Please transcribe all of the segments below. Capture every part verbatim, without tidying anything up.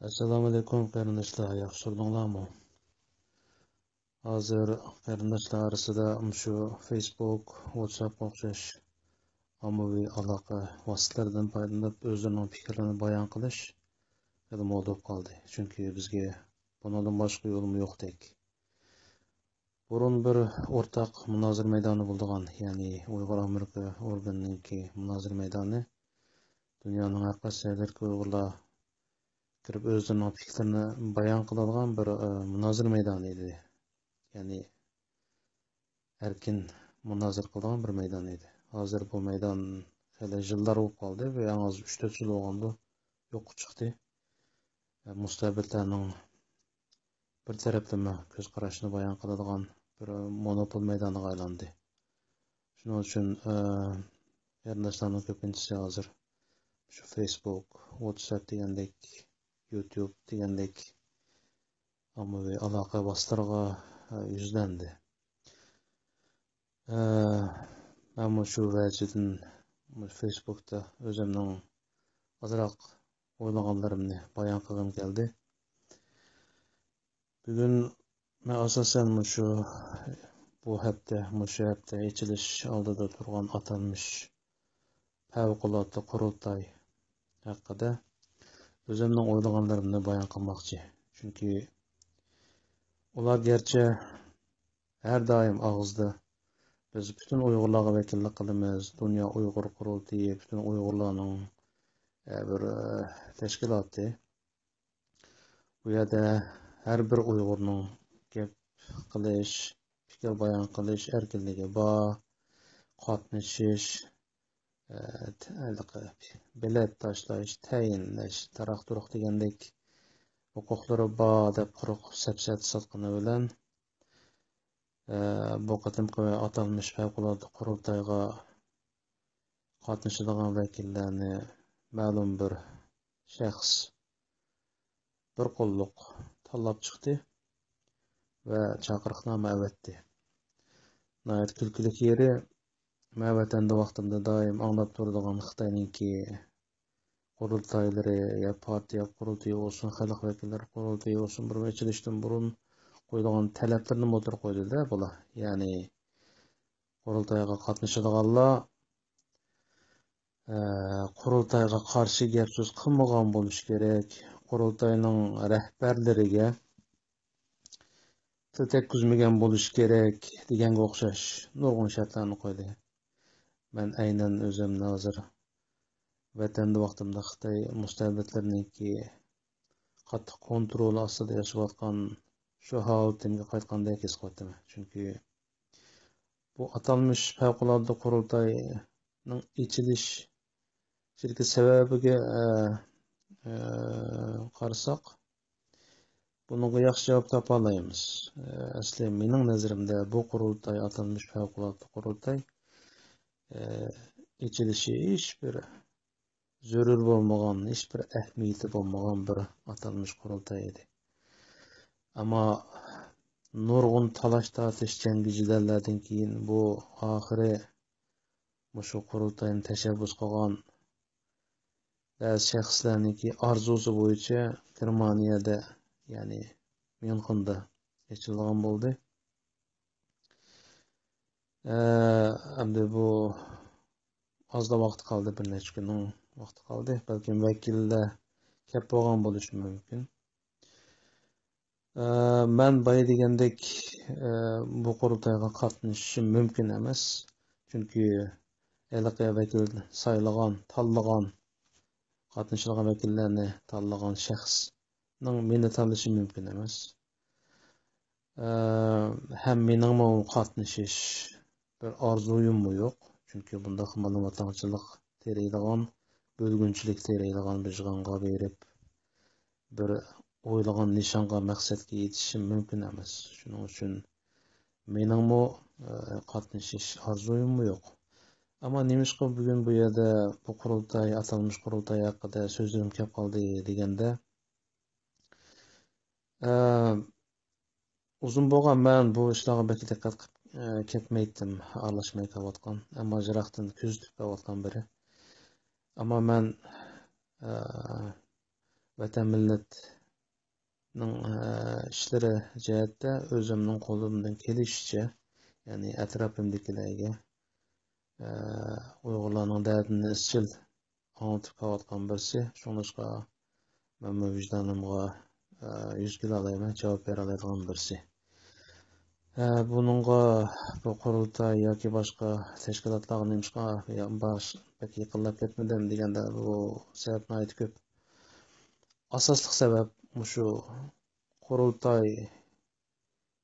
ئەسسالامۇئەلەيكۇم قېرىنداشلار، ياخشى تۇردۇڭلارمۇ؟ ھازىر قېرىنداشلار ئارىسىدا مۇشۇ فېيسبۇك، ۋاتساپقا ئوخشاش ئاممىۋى ئالاقە ۋاسىتىلىرىدىن پايدىلىنىپ ئۆزلىرىنىڭ پىكىرلىرىنى بايان قىلىش خېلى مودا بولۇپ قالدى. چۈنكى بىزگە بۇنىڭدىن باشقا يولمۇ يوقتەك. بۇرۇن بىر ئورتاق مۇنازىرە مەيدانى بولىدىغان، يەنى ئۇيغۇر ئامېرىكا ئورگىنىنىڭكى مۇنازىرە مەيدانى، دۇنيانىڭ ھەر قايسى جايلىرىدىكى ئۇيغۇرلار كىرىپ ئۆزلىرىنىڭ پىكىرلىرىنى بايان قىلىدىغان بىر، ئە، مۇنازىرە مەيدانى ئىدى. يەنى ئەركىن مۇنازىرە قىلىدىغان بىر مەيدان ئىدى. ھازىر بۇ مەيدان خېلى يىللار بولۇپ قالدى، بىر يەنە ئۈچ تۆت يىل بولغاندۇ يوققا چىقتى. ئە، مۇستەبىتلەرنىڭ بىر تەرەپلىمە كۆز قاراشنى بايان قىلىدىغان بىر مونوپول مەيدانىغا ئايلاندى. شۇنىڭ ئۈچۈن، ئە، قېرىنداشلارنىڭ كۆپىنچىسى ھازىر شۇ فېيسبۇك، ۋاتساپ دېگەندەك، يۇتيۇب دېگەندەك ئاممىۋى ئالاقە ۋاسىتىلىرىغا، ئە، يۈزلەندى. ئە، مەنمۇ شۇ ۋەجىدىن فېيسبۇكتا ئۆزۈمنىڭ ئازراق ئويلىغانلىرىمنى بايان قىلغۇم كەلدى. بۈگۈن مەن ئاساسەن مۇشۇ، بۇ ھەپتە، مۇشۇ ھەپتە ئېچىلىش ئالدىدا تۇرغان ئاتالمىش پەۋقۇلئاددە قۇرۇلتاي ھەققىدە ئۆزۈمنىڭ ئويلىغانلىرىمنى بايان قىلماقچى. چۈنكى ئۇلار گەرچە ھەر دائىم ئاغزىدا «بىز پۈتۈن ئۇيغۇرلارغا ۋەكىللىك قىلىمىز، دۇنيا ئۇيغۇر قۇرۇلتىيى پۈتۈن ئۇيغۇرلارنىڭ، ئە، بىر، ئە، تەشكىلاتى. بۇ يەردە ھەر بىر ئۇيغۇرنىڭ گەپ قىلىش، پىكىر بايان قىلىش ئەركىنلىكى بار، قاتنىشىش، ئە، ھېلىقى بېلەت تاشلاش، تەيىنلەش، تاراق-تۇرۇق دېگەندەك ھوقۇقلىرى بار» دەپ قۇرۇق سەپسەتە ساتقىنى بىلەن، ئە، بۇ قېتىمقى ئاتالمىش پەۋقۇلئاددە قۇرۇلتايغا قاتنىشىدىغان ۋەكىللەرنى مەلۇم بىر شەخس بىر قوللۇق تاللاپ چىقتى ۋە چاقىرىقنامە ئەۋەتتى. ناھايىتى كۈلكىلىك يېرى، مەن ۋەتەندە ۋاقتىمدا دائىم ئاڭلاپ تۇرىدىغان خىتاينىڭكى قۇرۇلتايلىرى، يا پارتىيە قۇرۇلتىيى بولسۇن، خەلق ۋەكىللىرى قۇرۇلتىيى بولسۇن، بۇرۇن ئېچىلىشتىن بۇرۇن قويىدىغان تەلەپلىرىنى ئوتتۇرىغا قويدى-دە بۇلار. يەنى قۇرۇلتايغا قاتنىشىدىغانلار، ئە، قۇرۇلتايغا قارشى گەپ سۆز قىلمىغان بولۇشى كېرەك، قۇرۇلتاينىڭ رەھبەرلىرىگە تىل تەگكۈزمىگەن بولۇشى كېرەك دېگەنگە ئوخشاش نۇرغۇن شەرتلەرنى قويدى. مەن ئەينەن ئۆزۈمنى ھازىر ۋەتەندە ۋاقتىمدا خىتاي مۇستەبىتلىرىنىڭكى قاتتىق كونترولى ئاستىدا ياشاۋاتقان شۇ ھالىتىمگە قايتقاندەك ھېس قىلىۋاتىمەن. چۈنكى بۇ ئاتالمىش پەۋقۇلئاددە قۇرۇلتاينىڭ ئېچىلىشىدىكى سەۋەبىگە، ئە، ئە، قارىساق، بۇنىڭغا ياخشى جاۋاب تاپالايمىز. ئە، ئەسلى مېنىڭ نەزىرىمدە بۇ قۇرۇلتاي، ئاتالمىش پەۋقۇلئاددە قۇرۇلتاي، ئە، ئېچىلىشى ھېچبىر زۆرۈر بولمىغان، ھېچبىر ئەھمىيىتى بولمىغان بىر ئاتالمىش قۇرۇلتاي ئىدى. ئەمما نۇرغۇن تالاش-تارتىش، جەڭگى-جېدەللەردىن كېيىن بۇ ئاخىرى مۇشۇ قۇرۇلتاينى تەشەببۇس قىلغان بەزى شەخسلەرنىڭكى ئارزۇسى بويىچە گېرمانىيەدە، يەنى ميۇنخېندا ئېچىلغان بولدى. ئە، ئەمدى بۇ ئازلا ۋاقتى قالدى، بىر نەچچە كۈننىڭ ۋاقتى قالدى. بەلكىم ۋەكىللەر كەپ بولغان بولۇشى مۇمكىن. ئە، مەن بايا دېگەندەك، ئە، بۇ قۇرۇلتايغا قاتنىشىشىم مۇمكىن ئەمەس. چۈنكى ھېلىقى ۋەكىل سايلىغان، تاللىغان، قاتنىشىدىغان ۋەكىللەرنى تاللىغان شەخسنىڭ مېنى تاللىشى مۇمكىن ئەمەس. ئە، ھەم مېنىڭمۇ قاتنىشىش بىر ئارزۇيۇممۇ يوق. چۈنكى بۇنداق مالىماتاڭچىلىق تېرىيدىغان، بۆلگۈنچىلىك تېرىيدىغان بىر يىغىنغا بېرىپ، بىر ئويلىغان نىشانغا، مەقسەتكە يېتىشىم مۇمكىن ئەمەس. شۇنىڭ ئۈچۈن مېنىڭمۇ، ئە، قاتنىشىش ئارزۇيۇممۇ يوق. ئەمما نېمىشقا بۈگۈن بۇ يەردە بۇ قۇرۇلتاي، ئاتالمىش قۇرۇلتاي ھەققىدە سۆزلىرىم كەپ قالدى دېگەندە، ئە، ئۇزۇن بولغان مەن بۇ ئىشلارغا بەك دىققەت قىلىپ، ئە، كەتمەيتتىم، ئارىلاشماي كېلىۋاتقان. ئەمما يىراقتىن كۆزىتىپ كېلىۋاتقان بىرى. ئەمما مەن، ئە، ۋەتەن مىللەت ئىشلىرى جەھەتتە ئۆزۈمنىڭ قولۇمدىن كېلىشىچە، يەنى ئەتراپىمدىكىلەرگە، ئە، ئۇيغۇرلارنىڭ دەردىنى ئىزچىل ئاڭلىتىپ كېلىۋاتقان بىرسى. شۇڭلاشقا مەنمۇ ۋىجدانىمغا، ئە، يۈز كېلەلەيمەن، جاۋاب بېرەلەيدىغان بىرسى. ئە، بۇنىڭغا، بۇ قۇرۇلتاي ياكى باشقا تەشكىلاتلارغا نېمىشقا يا-، باش-، بەك يېقىنلاپ كەتمىدىم دېگەندە، بۇ سەۋەب ناھايىتى كۆپ. ئاساسلىق سەۋەب مۇشۇ قۇرۇلتاي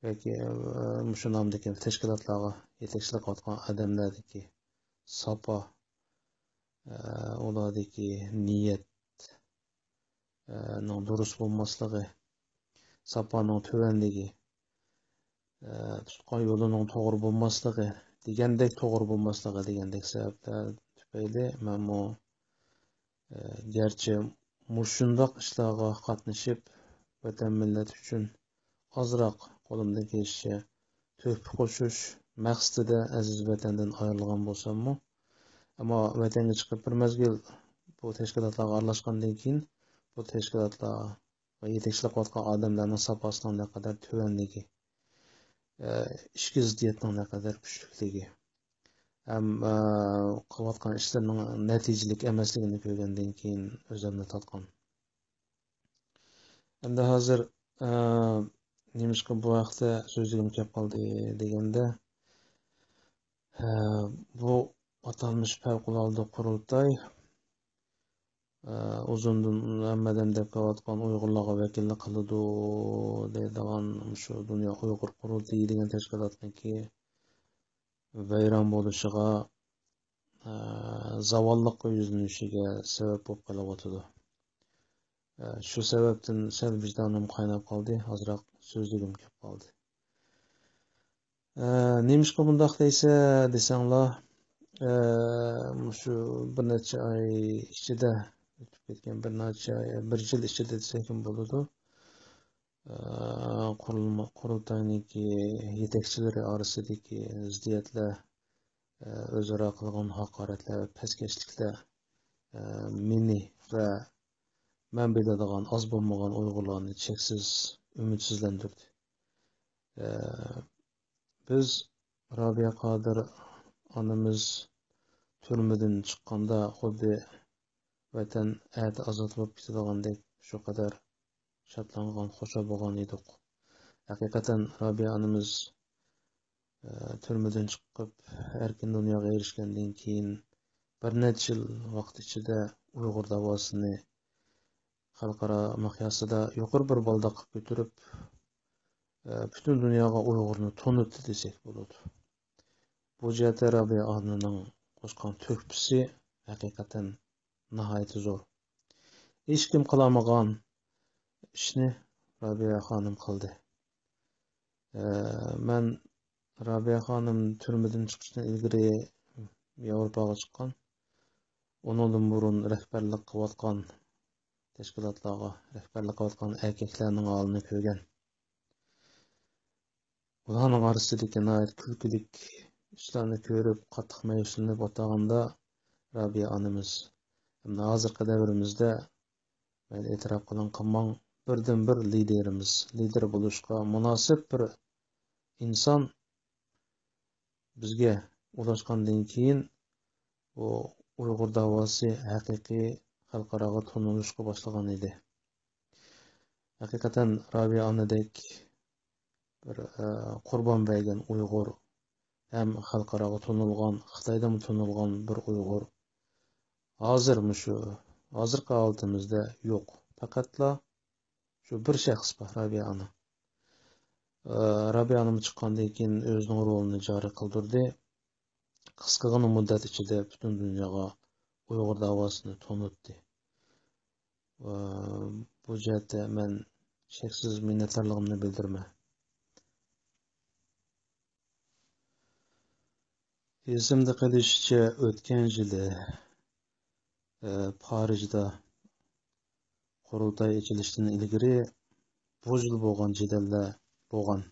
ياكى، ئە، مۇشۇ نامدىكى تەشكىلاتلارغا يېتەكچىلىك قىلىۋاتقان ئادەملەردىكى ساپا، ئە، ئۇلاردىكى نىيەت، ئە، نىڭ دۇرۇس بولماسلىقى، ساپانىڭ تۆۋەنلىكى، ئە، تۇتقان يولىنىڭ توغرا بولماسلىقى، دېگەندەك توغرا بولماسلىقى دېگەندەك سەۋەبلەر تۈپەيلى مەنمۇ، ئە، گەرچە مۇشۇنداق ئىشلارغا قاتنىشىپ، ۋەتەن مىللەت ئۈچۈن ئازراق قولۇمدىن كېلىشىچە تۆھپە قوشۇش مەقسىتىدە ئەزىز ۋەتەندىن ئايرىلغان بولساممۇ، ئەمما ۋەتەنگە چىقىپ بىر مەزگىل بۇ تەشكىلاتلارغا ئارىلاشقاندىن كېيىن، بۇ تەشكىلاتلار ۋە يېتەكچىلىك قىلىۋاتقان ئادەملەرنىڭ ساپاسىنىڭ نەقەدەر تۆۋەنلىكى، ئە، ئىچكى زىددىيەتنىڭ نەقەدەر كۈچلۈكلۈكى ھەم، ئە، قىلىۋاتقان ئىشلىرىنىڭ نەتىجىلىك ئەمەسلىكىنى كۆرگەندىن كېيىن ئۆزۈمنى تارتقان. ئەمدى ھازىر، ئە، نېمىشقا بۇ ھەقتە سۆزلىگۈم كەپ قالدى دېگەندە، ئە، بۇ ئاتالمىش پەۋقۇلئاددە قۇرۇلتاي، ئۇزۇندىن ھەممە ئادەم دەپ كېلىۋاتقان ئۇيغۇرلارغا ۋەكىللىك قىلىدۇ دەيدىغان شۇ دۇنيا ئۇيغۇر قۇرۇلتىيى دېگەن تەشكىلاتنىڭكى ۋەيران بولۇشىغا، ئە، زاۋاللىققا يۈزلىنىشىگە سەۋەب بولۇپ قېلىۋاتىدۇ. ئە، شۇ سەۋەبتىن سەل ۋىجدانىم قايناپ قالدى، ئازراق سۆزلىگۈم كېلىپ قالدى. ئە، نېمىشقا بۇنداق دەيسە دېسەڭلار، ئە، مۇشۇ بىر نەچچە ئاي ئىچىدە، ئۆتۈپ كەتكەن بىر نەچچە ئاي، بىر يىل ئىچىدە دېسەكمۇ بولىدۇ. ئە، قۇرۇلما-، قۇرۇلتاينىڭكى يېتەكچىلىرى ئارىسىدىكى زىددىيەتلەر، ئە، ئۆزئارا قىلغان ھاقارەتلەر ۋە پەسكەشلىكلەر، ئە، مېنى ۋە مەن بىلىدىغان ئاز بولمىغان ئۇيغۇرلارنى چەكسىز ئۈمىدسىزلەندۈردى. ئە، بىز رابىيە قادىر ئانىمىز تۈرمىدىن چىققاندا خۇددى ۋەتەن ئەتە ئازاد بولۇپ كېتىدىغاندەك شۇ قەدەر شادلانغان، خۇشال بولغان ئىدۇق. ھەقىقەتەن رابىيە ئانىمىز، ئە، تۈرمىدىن چىقىپ ئەركىن دۇنياغا ئېرىشكەندىن كېيىن بىر نەچچە يىل ۋاقىت ئىچىدە ئۇيغۇر داۋاسىنى خەلقئارا مىقياسىدا يۇقىرى بىر بالداققا كۆتۈرۈپ، ئە، پۈتۈن دۇنياغا ئۇيغۇرنى تونۇتتى دېسەك بولىدۇ. بۇ جەھەتتە رابىيە ئانىنىڭ قوشقان تۆھپىسى ھەقىقەتەن ناھايىتى زور. ھېچكىم قىلالمىغان ئىشنى رابىيە خانىم قىلدى. ئە، مەن رابىيە خانىم تۈرمىدىن چىقىشتىن ئىلگىرى ياۋروپاغا چىققان، ئۇنىڭدىن بۇرۇن رەھبەرلىك قىلىۋاتقان تەشكىلاتلارغا رەھبەرلىك قىلىۋاتقان ئەركەكلەرنىڭ ھالىنى كۆرگەن. ئۇلارنىڭ ئارىسىدىكى ناھايىتى كۈلكىلىك ئىشلارنى كۆرۈپ، قاتتىق مەيۈسلىنىپ ئولتۇرغاندا، رابىيە ئانىمىز، ھەمدە ھازىرقى دەۋرىمىزدە، مەيلى ئېتىراپ قىلىڭ، قىلماڭ، بىردىنبىر لىدېرىمىز، لىدېر بولۇشقا مۇناسىپ بىر ئىنسان بىزگە ئۇلاشقاندىن كېيىن، بۇ ئۇيغۇر داۋاسى ھەقىقىي خەلقئاراغا تونۇلۇشقا باشلىغان ئىدى. ھەقىقەتەن رابىيە ئانىدەك بىر، ئە، قۇربان بەرگەن ئۇيغۇر ھەم خەلقئاراغا تونۇلغان، خىتايدىمۇ تونۇلغان بىر ئۇيغۇر ھازىر مۇشۇ، ھازىرقى ھالىتىمىزدە يوق. پەقەتلا شۇ بىر شەخس بار، رابىيە ئانا. ئە، رابىيە ئانىمۇ چىققاندىن كېيىن ئۆزىنىڭ رولىنى جارى قىلدۇردى. قىسقىغىنە مۇددەت ئىچىدە پۈتۈن دۇنياغا ئۇيغۇر داۋاسىنى تونۇتتى. ۋە بۇ جەھەتتە مەن چەكسىز مىننەتدارلىقىمنى بىلدۈرىمەن. ئېسىمدە قېلىشىچە، ئۆتكەن يىلى، ئە، پارىژدا قۇرۇلتاي ئېچىلىشتىن ئىلگىرى بۇ يىل بولغان جېدەللەر بولغان.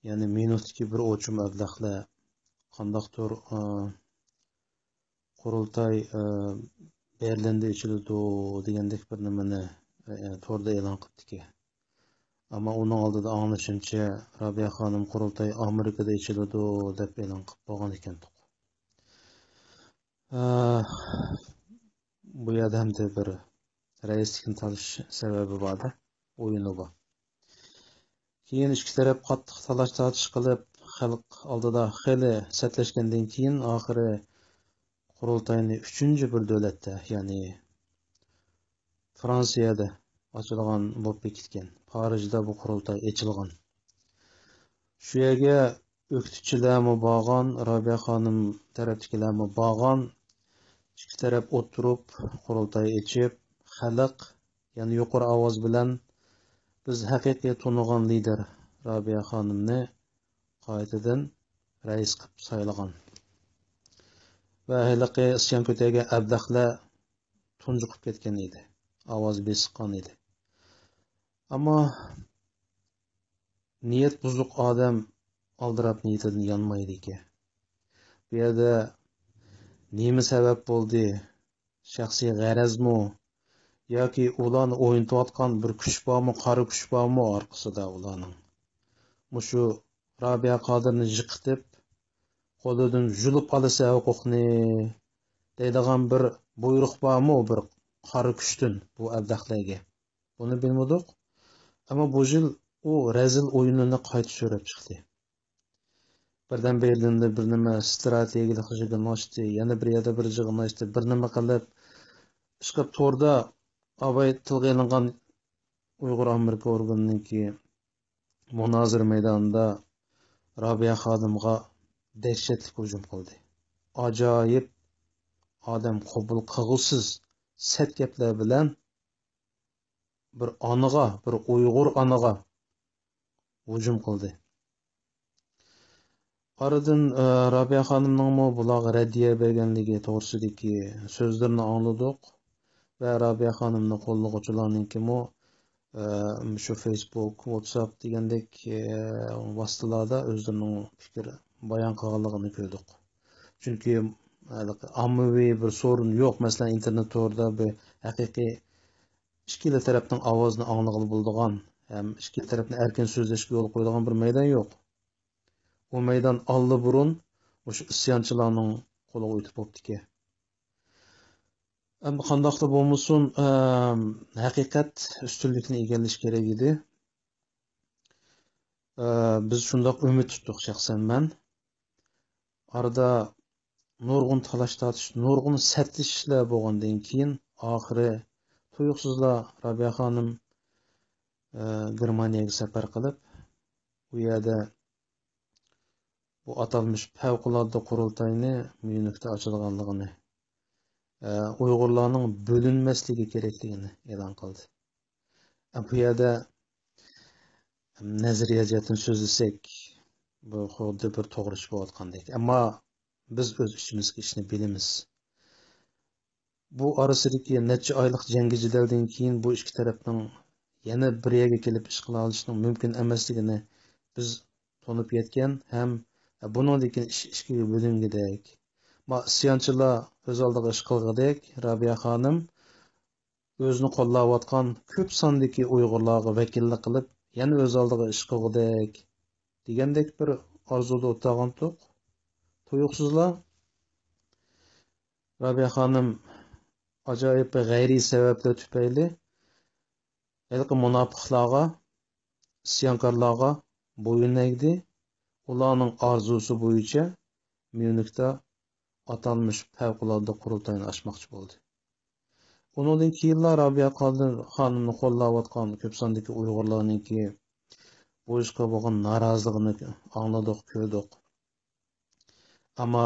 يەنى مىنۇستىكى بىر ئوچۇم ئەبلەخلەر قانداقتۇر، ئە، قۇرۇلتاي، ئە، بېرلىندا ئېچىلىدۇ دېگەندەك بىر نېمىنى، ئە، توردا ئېلان قىپتىكەن. ئەمما ئۇنىڭ ئالدىدا ئاڭلىشىمچە، رابىيە خانىم قۇرۇلتاي ئامېرىكىدا ئېچىلىدۇ دەپ ئېلان قىلىپ بولغان ئىكەن. ئە، بۇ يەردە ھەمدە بىر رەئىسلىكنى تالىشىش سەۋەبى بار-دە، ئويۇنى بار. كېيىن ئىككى تەرەپ قاتتىق تالاش-تارتىش قىلىپ، خەلق ئالدىدا خېلى سەتلەشكەندىن كېيىن، ئاخىرى قۇرۇلتاينى ئۈچىنچى بىر دۆلەتتە، يەنى فرانسىيەدە ئاچىدىغان بولۇپ بېكىتكەن. پارىژدا بۇ قۇرۇلتاي ئېچىلغان. شۇ يەرگە ئۆكتىچىلەرمۇ بارغان، رابىيە خانىم تەرەپتىكىلەرمۇ بارغان. ئىككى تەرەپ ئولتۇرۇپ، قۇرۇلتاي ئېچىپ، خەلق يەنە يۇقىرى ئاۋاز بىلەن، «بىز ھەقىقىي تونۇغان لىدىر رابىيە خانىمنى قايتىدىن رەئىس قىلىپ سايلىغان» ۋە ھېلىقى ئىسيان كۆتەرگەن ئەبلەخلەر تۇنجۇقۇپ كەتكەن ئىدى، ئاۋاز بېسىققان ئىدى. ئەمما نىيەت بۇزۇق ئادەم ئالدىراپ نىيىتىدىن يانمايدىكەن. بۇ يەردە نېمە سەۋەب بولدى؟ شەخسىي غەرەزمۇ؟ ياكى ئۇلارنى ئوينىتىۋاتقان بىر كۈچ بارمۇ، قارا كۈچ بارمۇ ئارقىسىدا ئۇلارنىڭ؟ مۇشۇ رابىيە قادىرنى يىقىتىپ، قولىدىن يۇلۇپ ئالىسەن ھوقۇقنى دەيدىغان بىر بۇيرۇق بارمۇ بىر قارا كۈچتىن بۇ ئەبلەخلەرگە؟ بۇنى بىلمىدۇق. ئەمما بۇ يىل ئۇ رەزىل ئويۇنىنى قايتا سۆرەپ چىقتى. بىردەم بېرلىندە بىر نېمە ستراتېگىيەلىك يىغىن ئاچتى، يەنە بىر يەردە بىر يىغىن ئاچتى، بىر نېمە قىلىپ، ئىشقىلىپ توردا ئاۋاي تىلغا ئېلىنغان ئۇيغۇر ئامېرىكا ئورگىنىنىڭكى مۇنازىرە مەيدانىدا رابىيە خانىمغا دەھشەتلىك ھۇجۇم قىلدى. ئاجايىپ ئادەم قوبۇل قىلغۇسىز سەت گەپلەر بىلەن بىر ئانىغا، بىر ئۇيغۇر ئانىغا ھۇجۇم قىلدى. ئارىدىن، ئە، رابىيە خانىمنىڭمۇ بۇلارغا رەددىيە بەرگەنلىكى توغرىسىدىكى سۆزلىرىنى ئاڭلىدۇق ۋە رابىيە خانىمنى قوللىغۇچىلارنىڭكىمۇ، ئە، شۇ فېيسبۇك، ۋاتساپ دېگەندەك، ئە، ۋاسىتىلاردا ئۆزلىرىنىڭ پىكىر بايان قىلغانلىقىنى كۆردۇق. چۈنكى، ھېلىقى ئاممىۋى بىر سورۇن يوق. مەسىلەن، ئىنتېرنېت تورىدا بىر ھەقىقىي ئىككىلا تەرەپنىڭ ئاۋازىنى ئاڭلىغىلى بولىدىغان ھەم ئىككىلا تەرەپنى ئەركىن سۆزلەشكە يول قويىدىغان بىر مەيدان يوق. ئۇ مەيدان ئاللىبۇرۇن مۇشۇ ئىسيانچىلارنىڭ قولىغا ئۆتۈپ بوپتىكەن. ئەمدى قانداقلا بولمىسۇن، ئەم، ھەقىقەت ئۈستۈنلۈكنى ئىگىلىشى كېرەك ئىدى. ئە، بىز شۇنداق ئۈمىد تۇتتۇق، شەخسەن مەن. ئارىدا نۇرغۇن تالاش-تارتىش، نۇرغۇن سەتلىشىشلەر بولغاندىن كېيىن، ئاخىرى تۇيۇقسىزلا رابىيە خانىم، ئە، گېرمانىيەگە سەپەر قىلىپ، ئۇ يەردە بۇ ئاتالمىش پەۋقۇلئاددە قۇرۇلتاينى ميۇنختا ئاچىدىغانلىقىنى، ئە، ئۇيغۇرلارنىڭ بۆلۈنمەسلىكى كېرەكلىكىنى ئېلان قىلدى. ئە، بۇ يەردە نەزەرىيە جەھەتتىن سۆزلىسەك، بۇ خۇددى بىر توغرا ئىش بولۇۋاتقاندەك. ئەمما بىز ئۆز ئىچىمىزدىكى ئىشنى بىلىمىز. بۇ ئارىسىدىكى نەچچە ئايلىق جەڭگى جېدەلدىن كېيىن بۇ ئىككى تەرەپنىڭ يەنە بىر يەرگە كېلىپ ئىش قىلالىشىنىڭ مۇمكىن ئەمەسلىكىنى بىز تونۇپ يەتكەن ھەم بۇنىڭدىن كېيىن ئىش ئىككىگە بۆلۈنگۈدەك. ما ئىسيانچىلار ئۆز ئالدىغا ئىش قىلغۇدەك، رابىيە خانىم ئۆزىنى قوللاۋاتقان كۆپ ساندىكى ئۇيغۇرلارغا ۋەكىللىك قىلىپ، يەنە ئۆز ئالدىغا ئىش قىلغۇدەك دېگەندەك بىر ئارزۇدا ئولتۇرغانتۇق. تۇيۇقسىزلا رابىيە خانىم ئاجايىپ بىر غەيرىي سەۋەبلەر تۈپەيلى ھېلىقى مۇناپىقلارغا، ئىسيانكارلارغا بويۇن ئەگدى. ئۇلارنىڭ ئارزۇسى بويىچە ميۇنختا ئاتالمىش پەۋقۇلئاددە قۇرۇلتاينى ئاچماقچى بولدى. ئۇنىڭدىن كېيىنلا رابىيە قادىر خانىمنى قوللاۋاتقان كۆپ ساندىكى ئۇيغۇرلارنىڭكى بۇ ئىشقا بولغان نارازىلىقىنى ئاڭلىدۇق، كۆردۇق. ئەمما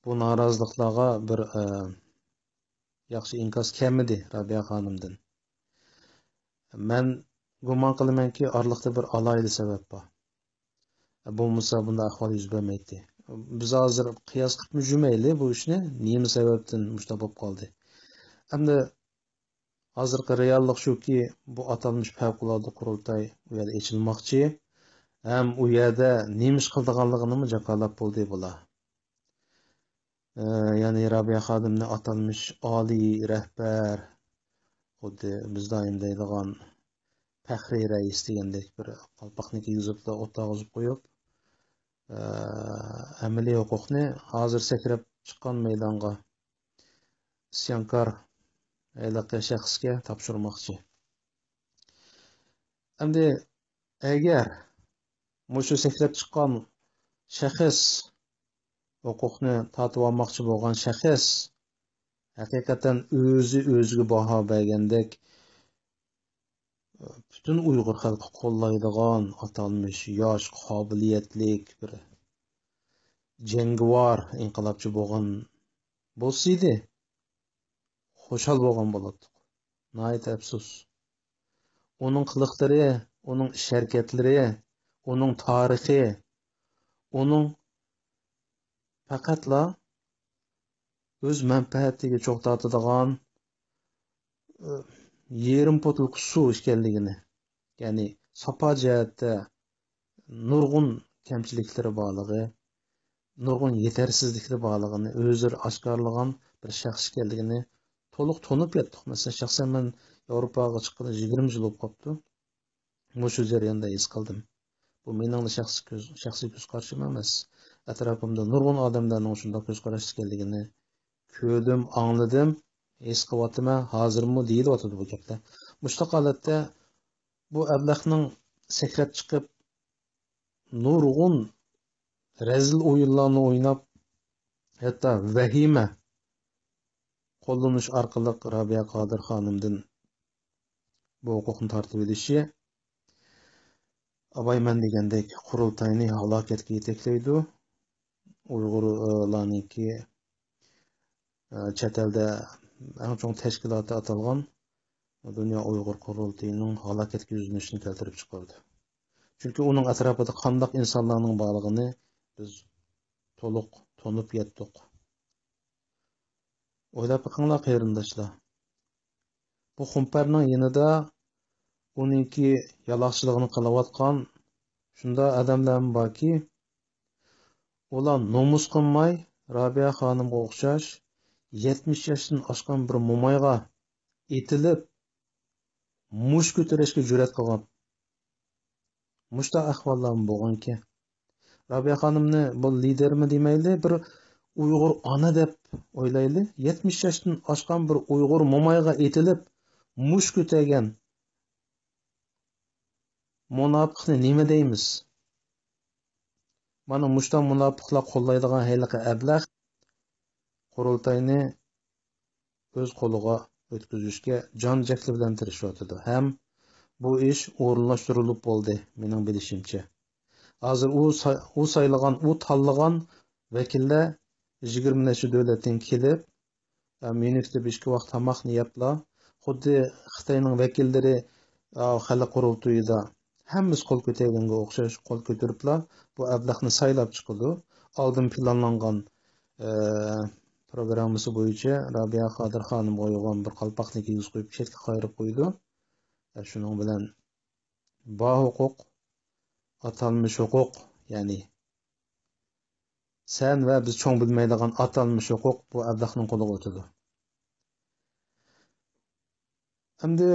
بۇ نارازىلىقلارغا بىر، ئە، ياخشى ئىنكاس كەلمىدى رابىيە خانىمدىن. مەن گۇمان قىلىمەنكى، ئارىلىقتا بىر ئالاھىدە سەۋەب بار. بولمىسا بۇنداق ئەھۋال يۈز بەرمەيتتى. بىز ھازىر قىياس قىلىپمۇ يۈرمەيلى بۇ ئىشنى، نېمە سەۋەبتىن مۇشۇنداق بولۇپ قالدى. ئەمدى ھازىرقى رېئاللىق شۇكى، بۇ ئاتالمىش پەۋقۇلئاددە قۇرۇلتاي ئۇ يەردە ئېچىلماقچى. ھەم ئۇ يەردە نېمە ئىش قىلىدىغانلىقىنىمۇ جاكارلاپ بولدى بۇلار. ئە، يەنى رابىيە خانىمنى ئاتالمىش ئالىي رەھبەر، خۇددى بىز دائىم دەيدىغان پەخرىي رەئىس دېگەندەك بىر قالپاقنى كىيگۈزۈپلا ئولتۇرغۇزۇپ قويۇپ، ئە، ئەمەلىي ھوقۇقنى ھازىر سەكرەپ چىققان مەيدانغا ئىسيانكار ھېلىقى شەخسكە تاپشۇرماقچى. ئەمدى ئەگەر مۇشۇ سەكرەپ چىققان شەخس، ھوقۇقنى تارتىۋالماقچى بولغان شەخس ھەقىقەتەن ئۆزى ئۆزىگە باھا بەرگەندەك، پۈتۈن ئۇيغۇر خەلقى قوللايدىغان ئاتالمىش ياش، قابىلىيەتلىك بىر جەڭگىۋار، ئىنقىلابچى بولغان بولسىدى، خۇشال بولغان بولاتتۇق. ناھايىتى ئەپسۇس. ئۇنىڭ قىلىقلىرى، ئۇنىڭ ئىش ھەرىكەتلىرى، ئۇنىڭ تارىخى، ئۇنىڭ پەقەتلا ئۆز مەنپەئەتىگە چوغ تارتىدىغان، ئى، يېرىم پوتۇلكا سۇ ئىكەنلىكىنى، يەنى ساپا جەھەتتە نۇرغۇن كەمچىلىكلىرى بارلىقى، نۇرغۇن يېتەرسىزلىكلىرى بارلىقىنى ئۆزلىرى ئاشكارىلىغان بىر شەخس ئىكەنلىكىنى تولۇق تونۇپ يەتتۇق. مەسىلەن، شەخسەن مەن ياۋروپاغا چىققىلى يىگىرمە يىل بولۇپ قاپتۇ. مۇشۇ جەرياندا ھېس قىلدىم. بۇ مېنىڭلا شەخسىي كۆز، شەخسىي كۆز قارىشىم ئەمەس. ئەتراپىمدا نۇرغۇن ئادەملەرنىڭ شۇنداق كۆز قاراشتا ئىكەنلىكىنى كۆردۈم، ئاڭلىدىم، ھېس قىلىۋاتىمەن، ھازىرمۇ دېيىلىۋاتىدۇ بۇ گەپلەر. مۇشۇنداق ھالەتتە بۇ ئەبلەخنىڭ سەكرەپ چىقىپ، نۇرغۇن رەزىل ئويۇنلارنى ئويناپ، ھەتتا ۋەھىمە قوللىنىش ئارقىلىق رابىيە قادىر خانىمدىن بۇ ھوقۇقنى تارتىۋېلىشى، ئاباي مەن دېگەندەك قۇرۇلتاينى ھالاكەتكە يېتەكلەيدۇ. ئۇيغۇرلارنىڭكى، ئە، چەت ئەلدە ئەڭ چوڭ تەشكىلاتى ئاتالغان دۇنيا ئۇيغۇر قۇرۇلتىيىنىڭ ھالاكەتكە يۈزلىنىشىنى كەلتۈرۈپ چىقىرىدۇ. چۈنكى ئۇنىڭ ئەتراپىدا قانداق ئىنسانلارنىڭ بارلىقىنى بىز تولۇق تونۇپ يەتتۇق. ئويلاپ بېقىڭلار، قېرىنداشلار. بۇ خۇمپەرنىڭ يېنىدا ئۇنىڭكى يالاقچىلىقىنى قىلىۋاتقان شۇنداق ئادەملەرمۇ باركى، ئۇلار نومۇس قىلماي، رابىيە خانىمغا ئوخشاش يەتمىش ياشتىن ئاشقان بىر مومايغا ئېتىلىپ، مۇش كۆتۈرۈشكە جۈرئەت قىلغان. مۇشۇنداق ئەھۋاللارمۇ بولغانكەن. رابىيە خانىمنى بۇ لىدېرمۇ دېمەيلى، بىر ئۇيغۇر ئانا دەپ ئويلايلى. يەتمىش ياشتىن ئاشقان بىر ئۇيغۇر مومايغا ئېتىلىپ، مۇش كۆتەرگەن مۇناپىقنى نېمە دەيمىز؟ مانا مۇشۇنداق مۇناپىقلار قوللايدىغان ھېلىقى ئەبلەخ قۇرۇلتاينى ئۆز قولىغا ئۆتكۈزۈشكە جان جەھلى بىلەن تىرىشىۋاتىدۇ ھەم بۇ ئىش ئورۇنلاشتۇرۇلۇپ بولدى، مېنىڭ بىلىشىمچە. ھازىر ئۇ سا-، ئۇ سايلىغان، ئۇ تاللىغان ۋەكىللەر يىگىرمە نەچچە دۆلەتتىن كېلىپ، ئە، ميۇنختا بىر ئىككى ۋاق تاماقنى يەپلا، خۇددى خىتاينىڭ ۋەكىللىرى، ئە، خەلق قۇرۇلتىيىدا ھەممىسى قول كۆتۈرگەنگە ئوخشاش قول كۆتۈرۈپلا، بۇ ئەبلەخنى سايلاپ چىقىدۇ. ئالدىن پىلانلانغان، ئە، پروگراممىسى بويىچە رابىيە قادىر خانىمغا قويغان بىر قالپاقنى كىيگۈزۈپ قويۇپ، چەتكە قايرىپ قويىدۇ. ئە، شۇنىڭ بىلەن بار ھوقۇق، ئاتالمىش ھوقۇق، يەنى سەن ۋە بىز چوڭ بىلمەيدىغان ئاتالمىش ھوقۇق بۇ ئەبلەخنىڭ قولىغا ئۆتىدۇ. ئەمدى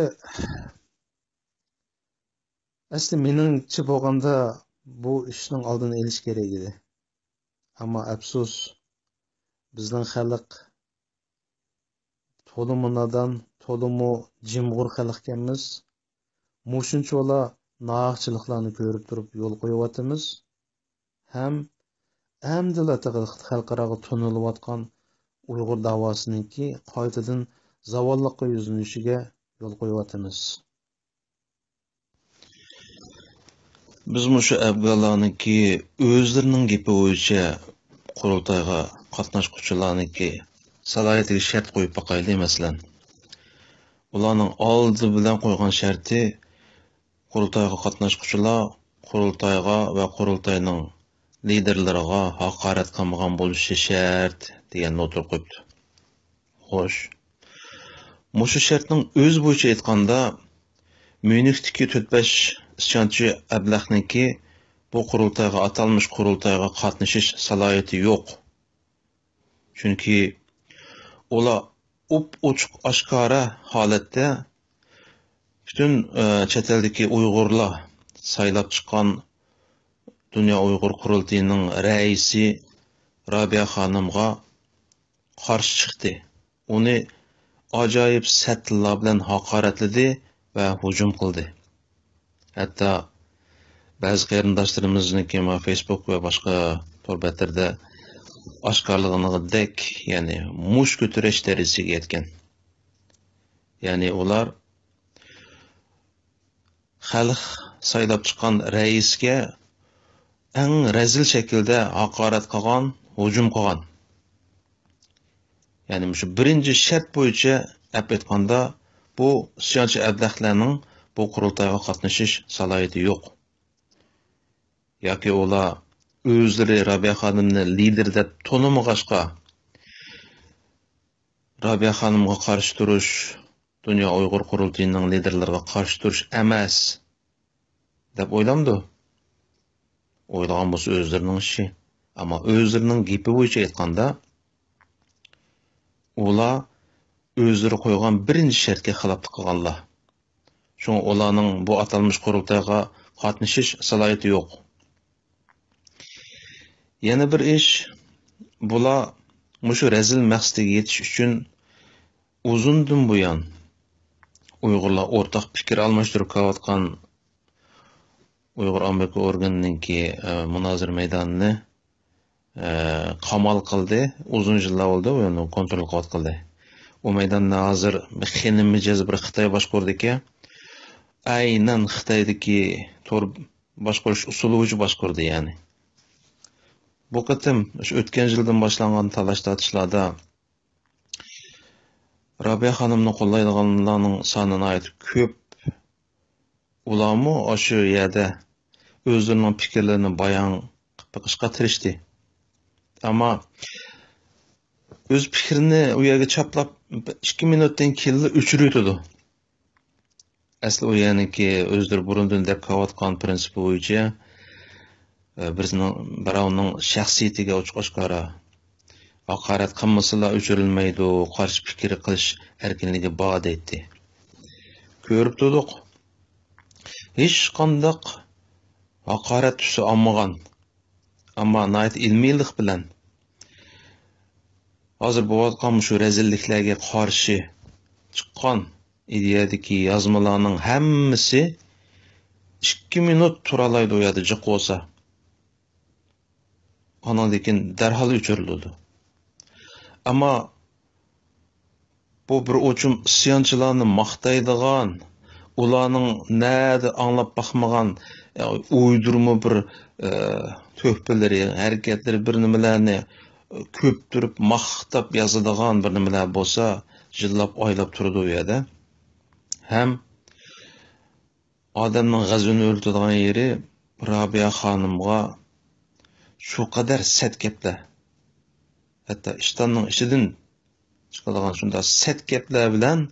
ئەسلى مېنىڭچە بولغاندا بۇ ئىشنىڭ ئالدىنى ئېلىش كېرەك ئىدى. ئەمما ئەپسۇس، بىزنىڭ خەلق تولىمۇ نادان، تولىمۇ جىمغۇر خەلقكەنمىز. مۇشۇنچىۋالا ناھەقچىلىقلارنى كۆرۈپ تۇرۇپ يول قويۇۋاتىمىز ھەم ئەمدىلا خەلقئاراغا تونۇلۇۋاتقان ئۇيغۇر داۋاسىنىڭكى قايتىدىن زاۋاللىققا يۈزلىنىشىگە يول قويۇۋاتىمىز. بىز مۇشۇ ئەپغانلارنىڭكى ئۆزلىرىنىڭ گېپى بويىچە قۇرۇلتايغا قاتناشقۇچىلارنىڭكى سالاھىيىتىگە شەرت قويۇپ باقايلى، مەسىلەن. ئۇلارنىڭ ئالدى بىلەن قويغان شەرتى، قۇرۇلتايغا قاتناشقۇچىلار قۇرۇلتايغا ۋە قۇرۇلتاينىڭ لىدېرلىرىغا ھاقارەت قىلمىغان بولۇشى شەرت، دېگەننى ئوتتۇرىغا قويۇپتۇ. خوش. مۇشۇ شەرتنىڭ ئۆزى بويىچە ئېيتقاندا، ميۇنختىكى تۆت-بەش ئىسيانچى ئەبلەخنىڭكى بۇ قۇرۇلتايغا، ئاتالمىش قۇرۇلتايغا قاتنىشىش سالاھىيىتى يوق. چۈنكى ئۇلار ئوپئوچۇق ئاشكارا ھالەتتە پۈتۈن، ئە، چەت ئەلدىكى ئۇيغۇرلار سايلاپ چىققان دۇنيا ئۇيغۇر قۇرۇلتىيىنىڭ رەئىسى رابىيە خانىمغا قارشى چىقتى. ئۇنى ئاجايىپ سەت تىللار بىلەن ھاقارەتلىدى ۋە ھۇجۇم قىلدى. ھەتتا بەزى قېرىنداشلىرىمىزنىڭكى ما فېيسبۇك ۋە باشقا تور بەتلىرىدە ئاشكارىلىغىنىدەك، يەنى مۇش كۆتۈرۈش دەرىجىسىگە يەتكەن. يەنى ئۇلار خەلق سايلاپ چىققان رەئىسكە ئەڭ رەزىل شەكىلدە ھاقارەت قىلغان، ھۇجۇم قىلغان. يەنى مۇشۇ بىرىنچى شەرت بويىچە ئەپ ئېيتقاندا، بۇ ئىسيانچى ئەبلەخلەرنىڭ بۇ قۇرۇلتايغا قاتنىشىش سالاھىيىتى يوق. ياكى ئۇلار ئۆزلىرى رابىيە خانىمنى لىدىر دەپ تونۇمىغاچقا، رابىيە خانىمغا قارشى تۇرۇش، دۇنيا ئۇيغۇر قۇرۇلتىيىنىڭ لىدىرلىرىغا قارشى تۇرۇش ئەمەس، دەپ ئويلامدۇ؟ ئويلىغان بولسا ئۆزلىرىنىڭ ئىشى. ئەمما ئۆزلىرىنىڭ گېپى بويىچە ئېيتقاندا، ئۇلار ئۆزلىرى قويغان بىرىنچى شەرتكە خىلاپلىق قىلغانلار. شۇڭا ئۇلارنىڭ بۇ ئاتالمىش قۇرۇلتايغا قاتنىشىش سالاھىيىتى يوق. يەنە بىر ئىش، بۇلار مۇشۇ رەزىل مەقسىتىگە يېتىش ئۈچۈن ئۇزۇندىن بۇيان ئۇيغۇرلار ئورتاق پىكىر ئالماشتۇرۇپ كېلىۋاتقان ئۇيغۇر ئامېرىكا ئورگىنىنىڭكى، ئە، مۇنازىرە مەيدانىنى، ئە، قامال قىلدى. ئۇزۇن يىللار بولدى ئۇنى كونترول قىلىۋاتقىلى. ئۇ مەيداننى ھازىر بىر خېنە مىجەز بىر خىتاي باشقۇرىدىكەن. ئەينەن خىتايدىكى تور باشقۇرۇش ئۇسۇلى بويىچە باشقۇردى، يەنى. بۇ قېتىم شۇ ئۆتكەن يىلدىن باشلانغان تالاش-تارتىشلاردا رابىيە خانىمنى قوللايدىغانلارنىڭ سانى ناھايىتى كۆپ. ئۇلارمۇ ئاشۇ يەردە ئۆزلىرىنىڭ پىكىرلىرىنى بايان قىلىپ بېقىشقا تىرىشتى. ئەمما ئۆز پىكرىنى ئۇ يەرگە چاپلاپ، ئىككى مىنۇتتىن كېيىنلا ئۆچۈرۈۋېتىدۇ. ئەسلى ئۇ يەرنىڭكى ئۆزلىرى بۇرۇندىن دەپ كېلىۋاتقان پىرىنسىپى بويىچە، ئە، بىرسىنىڭ، بىراۋنىڭ شەخسىيىتىگە ئوچۇق-ئاشكارا ھاقارەت قىلمىسىلا ئۆچۈرۈلمەيدۇ، قارشى پىكىر قىلىش ئەركىنلىكى بار دەيتتى. كۆرۈپ تۇردۇق، ھېچقانداق ھاقارەت تۈسى ئالمىغان، ئەمما ناھايىتى ئىلمىيلىق بىلەن ھازىر بولۇۋاتقان مۇشۇ رەزىللىكلەرگە قارشى چىققان ئىدىيەدىكى يازمىلارنىڭ ھەممىسى ئىككى مىنۇت تۇرالايدۇ ئۇ يەردە جىق بولسا. ئانىڭدىن كېيىن دەرھال ئۆچۈرۈلىدۇ. ئەمما بۇ بىر ئوچۇم ئىسيانچىلارنى ماختايدىغان، ئۇلارنىڭ نەدە ئاڭلاپ باقمىغان، ئە، ئويدۇرما بىر، ئە، تۆھپىلىرى، ھەرىكەتلىرى، بىر نېمىلەرنى كۆپتۈرۈپ ماختاپ يازىدىغان بىر نېمىلەر بولسا، يىللاپ، ئايلاپ تۇرىدۇ ئۇ يەردە. ھەم ئادەمنىڭ غەزىپىنى ئۆرتىدىغان يېرى، رابىيە خانىمغا شۇ قەدەر سەت گەپلەر، ھەتتا ئىشتاننىڭ ئىچىدىن چىقىدىغان شۇنداق سەت گەپلەر بىلەن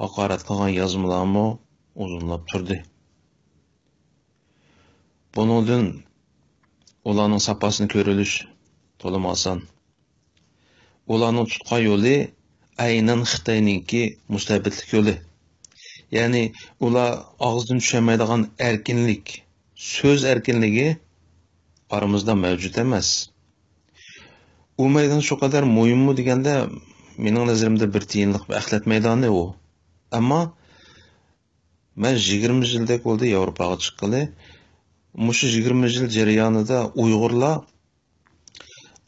ھاقارەت قىلغان يازمىلارمۇ ئۇزۇنلاپ تۇردى. بۇنىڭدىن ئۇلارنىڭ ساپاسىنى كۆرۈۋېلىش تولىمۇ ئاسان. ئۇلارنىڭ تۇتقان يولى ئەينەن خىتاينىڭكى مۇستەبىتلىك يولى. يەنى ئۇلار ئاغزىدىن چۈشەلمەيدىغان ئەركىنلىك، سۆز ئەركىنلىكى ئارىمىزدا مەۋجۇت ئەمەس. ئۇ مەيدان شۇ قەدەر مۇھىممۇ دېگەندە، مېنىڭ نەزىرىمدە بىر تىيىنلىق بىر ئەخلەت مەيدانى ئۇ. ئەمما مەن يىگىرمە يىلدەك بولدى ياۋروپاغا چىققىلى. مۇشۇ يىگىرمە يىل جەريانىدا ئۇيغۇرلار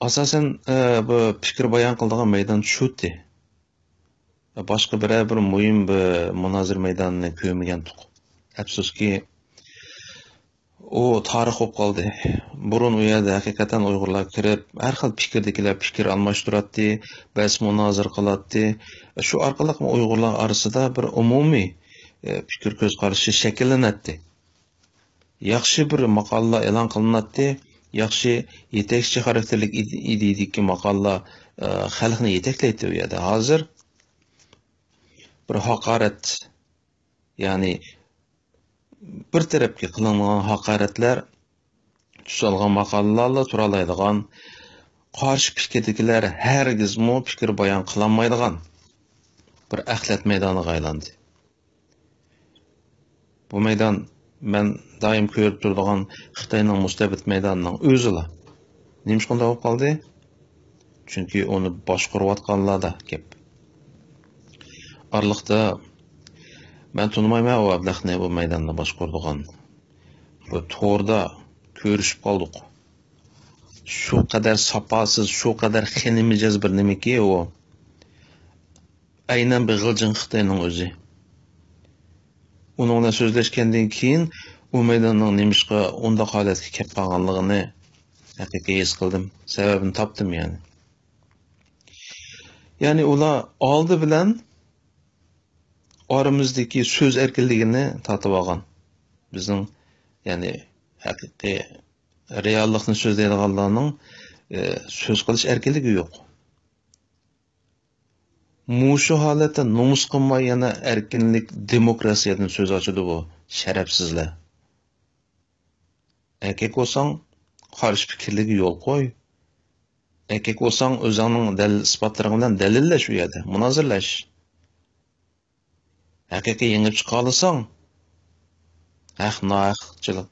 ئاساسەن، ئە، بۇ پىكىر بايان قىلىدىغان مەيدان شۇتى. باشقا بىرەر بىر مۇھىم بىر مۇنازىرە مەيدانىنى كۆرمىگەنتۇق. ئەپسۇسكى، ئۇ تارىخ بولۇپ قالدى. بۇرۇن ئۇ يەردە ھەقىقەتەن ئۇيغۇرلار كىرىپ، ھەر خىل پىكىردىكىلەر پىكىر ئالماشتۇراتتى، بەس مۇنازىرە قىلاتتى. شۇ ئارقىلىق ئۇيغۇرلار ئارىسىدا بىر ئومۇمىي، ئە، پىكىر كۆز قارىشى شەكىللىنەتتى. ياخشى بىر ماقالىلار ئېلان قىلىناتتى، ياخشى يېتەكچى خاراكتېرلىك ئىد-، ئىدىيىدىكى ماقالىلار، ئە، خەلقنى يېتەكلەيتتى ئۇ يەردە. ھازىر بىر ھاقارەت، يەنى بىر تەرەپكە قىلىنغان ھاقارەتلەر، تۈس ئالغان ماقالىلارلا تۇرالايدىغان، قارشى پىكىردىكىلەر ھەرگىزمۇ پىكىر بايان قىلالمايدىغان بىر ئەخلەت مەيدانىغا ئايلاندى. بۇ مەيدان مەن دائىم كۆرۈپ تۇرىدىغان خىتاينىڭ مۇستەبىت مەيدانىنىڭ ئۆزىلا. نېمىشقا ئۇنداق بولۇپ قالدى؟ چۈنكى ئۇنى باشقۇرۇۋاتقانلاردا گەپ. ئارىلىقتا مەن تونۇمايمەن ئۇ ئەبلەخنى بۇ مەيداندا باشقۇرىدىغان. بۇ توردا كۆرۈشۈپ قالدۇق. شۇ قەدەر ساپاسىز، شۇ قەدەر خېنە مىجەز بىر نېمىكى ئۇ. ئەينەن بىر غىلجىڭ خىتاينىڭ ئۆزى. ئۇنىڭ بىلەن سۆزلەشكەندىن كېيىن، ئۇ مەيداننىڭ نېمىشقا ئۇنداق ھالەتكە كەپ قالغانلىقىنى ھەقىقىي ھېس قىلدىم. سەۋەبىنى تاپتىم، يەنى. يەنى ئۇلار ئالدى بىلەن ئارىمىزدىكى سۆز ئەركىنلىكىنى تارتىۋالغان. بىزنىڭ، يەنى، ھەقىقىي رېئاللىقنى سۆزلەيدىغانلارنىڭ، ئە، سۆز قىلىش ئەركىنلىكى يوق. مۇشۇ ھالەتتە نومۇس قىلماي يەنە ئەركىنلىك، دېموكراتىيەدىن سۆز ئاچىدۇ بۇ شەرەپسىزلەر. ئەركەك بولساڭ، قارشى پىكىرلىگە يول قوي. ئەركەك بولساڭ، ئۆزۈڭنىڭ دەلىل-ئىسپاتلىرىڭ بىلەن دەلىللەش ئۇ يەردە، مۇنازىرىلەش. ھەقىقىي يېڭىپ چىقالىساڭ، ھەق ناھەقچىلىق،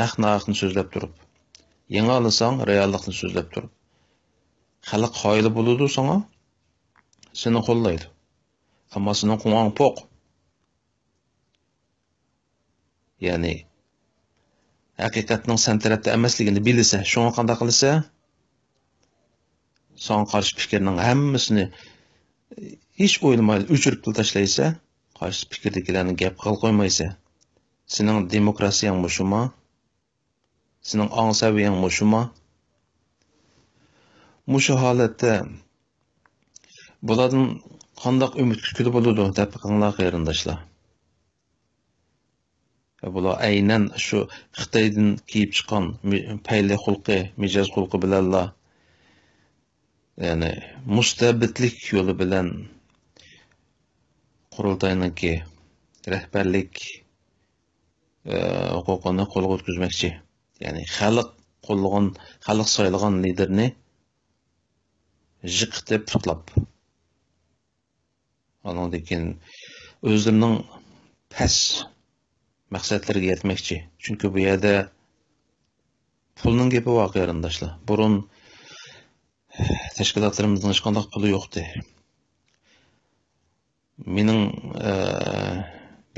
ھەق ناھەقنى سۆزلەپ تۇرۇپ، يېڭالىساڭ، رېئاللىقنى سۆزلەپ تۇرۇپ، خەلق قايىل بولىدۇ ساڭا، سېنى قوللايدۇ. ئەمما سېنىڭ قوڭاڭ پوق. يەنى، ھەقىقەتنىڭ سەن تەرەپتە ئەمەسلىكىنى بىلىسە، شۇڭا قانداق قىلىسە؟ ساڭا قارشى پىكىرنىڭ ھەممىسىنى ھېچ ئويلىمايلا ئۆچۈرۈپلا تاشلايسە، قارشى پىكىردىكىلەرنى گەپ قىلىپ قويمايسە. سېنىڭ دېموكراتىيەڭ مۇشۇما؟ سېنىڭ ئاڭ سەۋىيەڭ مۇشۇما؟ مۇشۇ ھالەتتە بۇلاردىن قانداق ئۈمىد كۈتكىلى بولىدۇ دەپ بېقىڭلار، قېرىنداشلار. بۇلار ئەينەن شۇ خىتايدىن كېلىپ چىققان مى-، پەيلى خۇلقى، مىجەز خۇلقى بىلەنلا، يەنى مۇستەبىتلىك يولى بىلەن قۇرۇلتاينىڭكى رەھبەرلىك، ئە، ھوقۇقىنى قولغا ئۆتكۈزمەكچى. يەنى خەلق قوللىغان، خەلق سايلىغان لىدېرنى جىق ئېتىپ پۇتلاپ. ئانىڭدىن كېيىن ئۆزلىرىنىڭ پەس مەقسەتلىرىگە يەتمەكچى. چۈنكى بۇ يەردە پۇلنىڭ گېپى بار، قېرىنداشلار. بۇرۇن تەشكىلاتلىرىمىزنىڭ ھېچقانداق پۇلى يوقتى. مېنىڭ، ئە،